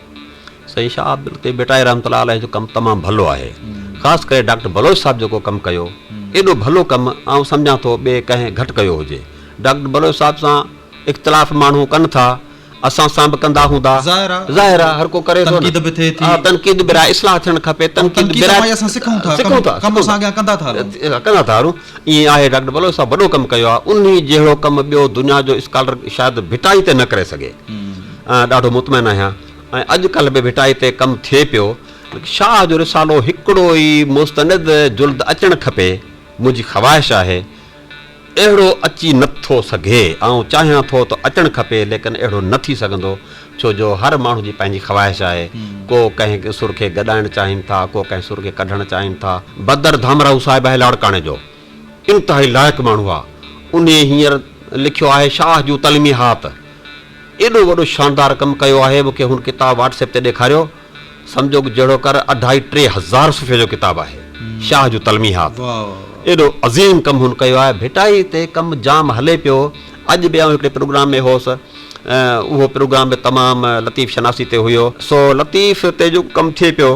سائين شاهه عبداللطيف ڀٽائي رحمة الله عليه جو ڪم تمام ڀلو آهي، خاص ڪري ڊاڪٽر بلوچ صاحب جيڪو ڪم ڪيو، ايڏو ڀلو ڪم آئون سمجهان ٿو ٻئي ڪنهن گهٽ ڪيو هجي. ڊاڪٽر بلوچ صاحب سان اختلاف ماڻهو ڪن ٿا، اسان سان به ڪندا هوندا. ظاهر آ. ظاهر آ هر ڪو ڪري ٿو نه. تنقيد به ٿئي ٿي. ها تنقيد براء اصلاح ٿيڻ کپي. تنقيد براء مان ئي اسان سکون ٿا. سکون ٿا. ڪم اسان اڳيان ڪندا ٿا هلون. ڪندا ٿا هلون. ائين آهي ڊاڪٽر بلوچ صاحب وڏو ڪم ڪيو آ. انهي جهڙو ڪم ٻيو دنيا جو اسڪالر شايد ڀٽائي تي نه ڪري سگهي. ڏاڍو مطمئن آهيان ۽ اڄ ڪلهه به ڀٽائي تي ڪم ٿئي پيو. شاهه جو رسالو هڪڙو ئي مستند جلد اچڻ کپي. منهنجي خواهش آهي. اهڙو اچي نه ٿو سگهي. آئون چاهيان ٿو ته اچڻ کپي ليڪن اهڙو نه ٿي سگهندو ڇو جو هر ماڻهو جي پنهنجي خواهش آهي. ڪو ڪنهن سر کي گڏائڻ چاهين ٿا، ڪو ڪنهن سر کي ڪڍڻ چاهين ٿا. بدر ڌامراهو صاحب آهي لاڙڪاڻي جو. انتهائي لائق ماڻهو آ. انهي هينئر لکيو آهي شاهه جون تلميحات. ايڏو وڏو شاندار ڪم ڪيو آهي. مون کي هن ڪتاب واٽس ايپ تي ڏيکاريو. سمجهو جهڙوڪر اڍائي 3000 صفحي جو ڪتاب آهي شاهه جون تلميحات. ايڏو عظيم ڪم هن ڪيو آهي. ڀٽائي تي ڪم جام هلي پيو. اڄ به آئون هڪڙي پروگرام ۾ هوس. اهو پروگرام به تمام لطيف شناسي تي هيو. سو لطيف تي جيڪو ڪم ٿئي پيو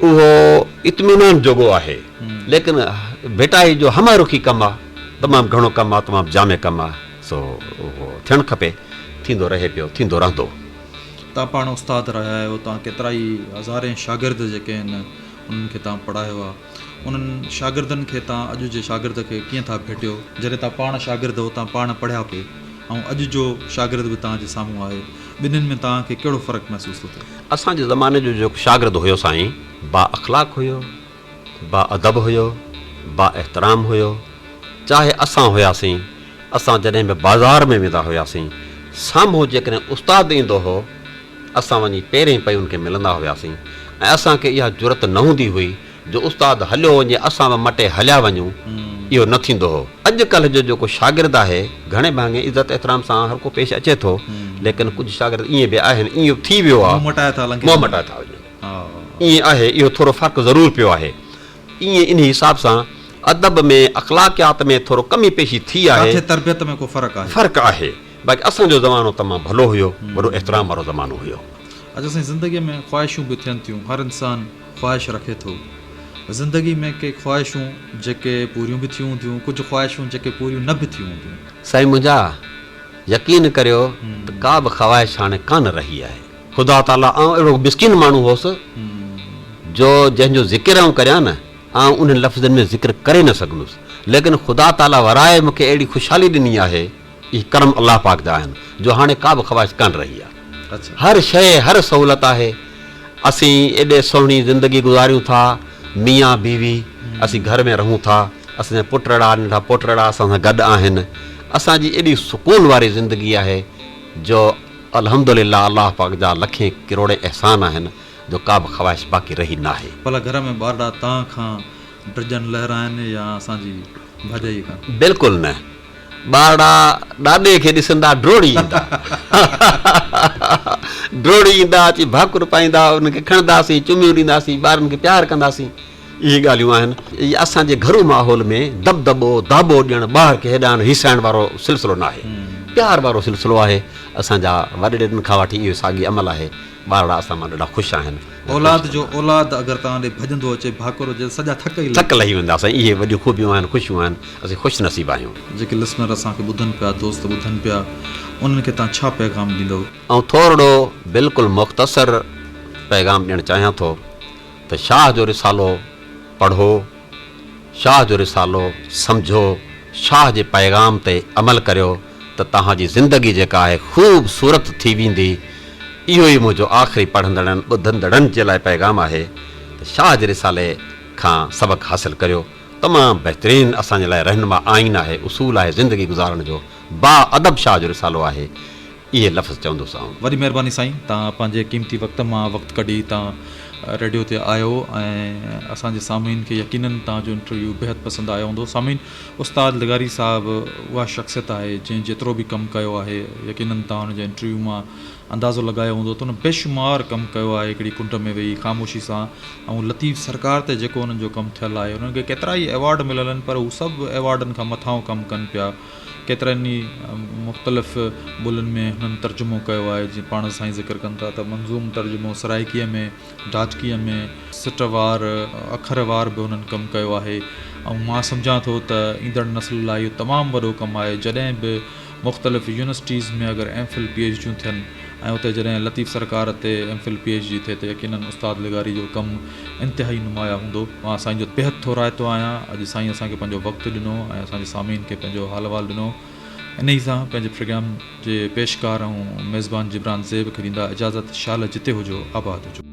اهو اطمينان جوڳو آهي. ليڪن ڀٽائي جو همه رخي ڪم آهي. تمام گهڻو ڪم آهي، تمام جامع ڪم آهي. سو اهو ٿيڻ کپي. ٿيندو رهي پيو، ٿيندو رهندو. توهان پاڻ استاد رهيا آهيو، توهان ڪيترائي هزارين شاگرد جيڪي آهن انهن کي توهان پڙهايو آهي، انهن شاگردن کي توهان اڄ جي شاگرد کي ڪيئن ٿا ڀيٽيو، جڏهن توهان پاڻ شاگرد هو توهان پاڻ پڙهيا پئي ۽ اڄ جو شاگرد به توهان جي سامهون آهي، ٻنهين ۾ توهان کي ڪهڙو فرق محسوس ٿو ٿئي؟ اسان جي زماني جو جيڪو شاگرد هيو سائين با اخلاق هيو، با ادب هيو، با احترام هيو، چاهي اسان هياسين، اسان جڏهن به بازار ۾ ويندا هياسين، سامهون جيڪڏهن استاد ايندو هو، اسان وڃي پيرين پئي ان کي ملندا هياسين ۽ اسان کي اها جرئت نه هوندي هئي جو استاد هليو وڃي اسان به مٽي هليا وڃون، اهو نه ٿيندو هو. اڄ ڪلهه جو جيڪو شاگرد آهي، گهڻي ڀاڱي عزت احترام سان هر ڪو پيش اچي ٿو، ليڪن ڪجهه شاگرد ائين به آهن، ائين ٿي ويو آهي، منهن مٽائي ٿا لنگهي منهن مٽائي ٿا وڃن. ائين آهي، اهو ٿورو فرق ضرور پيو آهي. ائين انهي حساب سان ادب ۾ اخلاقيات ۾ ٿورو ڪمي پيشي ٿي آهي. ڪاٿي تربيت ۾ ڪو فرق آهي. فرق آهي. باقي اسان جو زمانو تمام ڀلو هيو، وڏو احترام وارو زمانو هيو. اچا سائين زندگي ۾ خواهشون به ٿين ٿيون، هر انسان خواهش رکي ٿو. زندگي ۾ ڪي خواهشون جيڪي پوريون به ٿيون هونديون، ڪجهه خواهشون جيڪي پوريون نه به ٿيون هونديون. سائين منهنجا! يقين ڪريو ته ڪا به خواهش هاڻي ڪانه رهي آهي. خدا تعاليٰ آئون اهڙو مسڪين ماڻهو هوس. جو جنهن جو ذڪر آئون ڪريان نه، آئون انهن لفظن ۾ ذڪر ڪري نه سگهندس، ليڪن خدا تعاليٰ ورائي مون کي اهڙي خوشحالي ڏني آهي، اهي ڪرم الله پاڪ جا آهن، جو هاڻي ڪا به خواهش ڪانه رهي آهي. هر شيء، هر سهولت آهي. اسين ايڏي سهڻي زندگي گذاريون ٿا، ميان بيوي اسين گهر ۾ رهون ٿا، اسان جا پٽڙا ننڍا پوٽڙا اسان سان گڏ آهن، اسان جي ايڏي سڪون واري زندگي آهي جو الحمدلله الله پاڪ جا لکين ڪروڙين احسان آهن جو ڪا به خواهش باقي رهي ناهي. ڀلا گهر ۾ ٻارڙا تان کان ڊڄن لهرائن يا اسان جي ڀاڄائيء کان؟ بلڪل نه. ٻارڙا ڏاڏي کي ڏسندا ڊوڙي ايندا. ڊوڙي ايندا اچي ڀاڪر پائيندا انهن کي کڻنداسين چميون ڏينداسين ٻارن کي پيار ڪنداسين. اهي ڳالهيون آهن. اهي اسان جي گهرو ماحول ۾ دٻدٻو، داٻو ڏيڻ، ٻار کي هيڏانهن هيسائڻ وارو سلسلو ناهي. پيار وارو سلسلو آهي. اسان جا وڏڙن کان وٺي اهو ساڳي عمل آهي. ٻارڙا اسان مان ڏاڍا خوش آهن ۽ خوش اولاد جو اولاد اگر توهان ڏي ڀڄندو اچي ڀاڪر هجي ته سڄا ٿڪ ئي لهي. ٿڪ لهي ويندا سائين. اهي وڏيون خوبيون آهن، خوشيون آهن. اسين خوش نصيب آهيون. جيڪي لسنر اسان کي ٻڌن پيا، دوست ٻڌن پيا، انهن کي توهان ڇا پيغام ڏيندؤ؟ آئون ٿورڙو بلڪل مختصر پيغام ڏيڻ چاهيان ٿو. ته شاهه جو رسالو پڙهو، شاهه جو رسالو سمجهو، شاهه جي پيغام تي عمل ڪريو ته توهان جي زندگي جيڪا آهي خوب صورت ٿي ويندي. اهو ئي منهنجو آخري پڙهندڙن ٻڌندڙن جي لاء پيغام آهي ته شاهه جي رسالي کان سبق حاصل ڪريو. تمام بهترين اسان جي لاء رهنما آئين آهي، اصول آهي زندگي گذارڻ جو، با ادب شاهه جو رسالو آهي. اهي لفظ چوندس آئون. وڏي مهرباني سائين توهان پنهنجي قيمتي وقت مان وقت ڪڍي توهان ريڊيو تي آيو ۽ اسان جي سامعين کي يقينن توهان جو انٽرويو بيحد پسند آيو هوندو سامعين استاد لغاري صاحب اها شخصيت آهي جنهن جيترو به ڪم ڪيو آهي يقينن توهان ان جي انٽرويو مان اندازو لڳايو هوندو ته ان بيشمار ڪم ڪيو آهي هڪڙي ڪنڊ ۾ ويهي خاموشي سان ۽ لطيف سرڪار تي جيڪو انهن جو ڪم ٿيل آهي انهن کي ڪيترا ئي ايوارڊ مليل آهن پر هو سڀ ايوارڊن کان مٿانهون ڪم ڪن پيا ڪيترن ئي مختلف ٻولين ۾ هنن ترجمو ڪيو آهي، جيئن پاڻ سائين ذڪر ڪن ٿا ته منظوم ترجمو سرائيڪيء ۾، ڍاٽڪيء ۾، سٽ وار، اکر وار به هنن ڪم ڪيو آهي ۽ مان سمجهان ٿو ته ايندڙ نسل لاء اهو تمام وڏو ڪم آهي جڏهن به مختلف يونيورسٽيز ۾ اگر ايم فل پي ايڇ ڊيون ٿين ۽ اتي جڏهن لطيف سرڪار تي M Phil P H D ٿئي ته يقينن استاد لغاري جو ڪم انتهائي نمايان هوندو. مان سائين جو بيحد ٿورائتو آهيان اڄ سائين اسان کي پنهنجو وقت ڏنو ۽ اسان جي سامعين کي پنهنجو حال احوال ڏنو. انهي سان پنهنجي پروگرام جي پيشڪار ۽ ميزبان جبران زيب کي ڏيندا اجازت شال جتي هجو آباد هجو.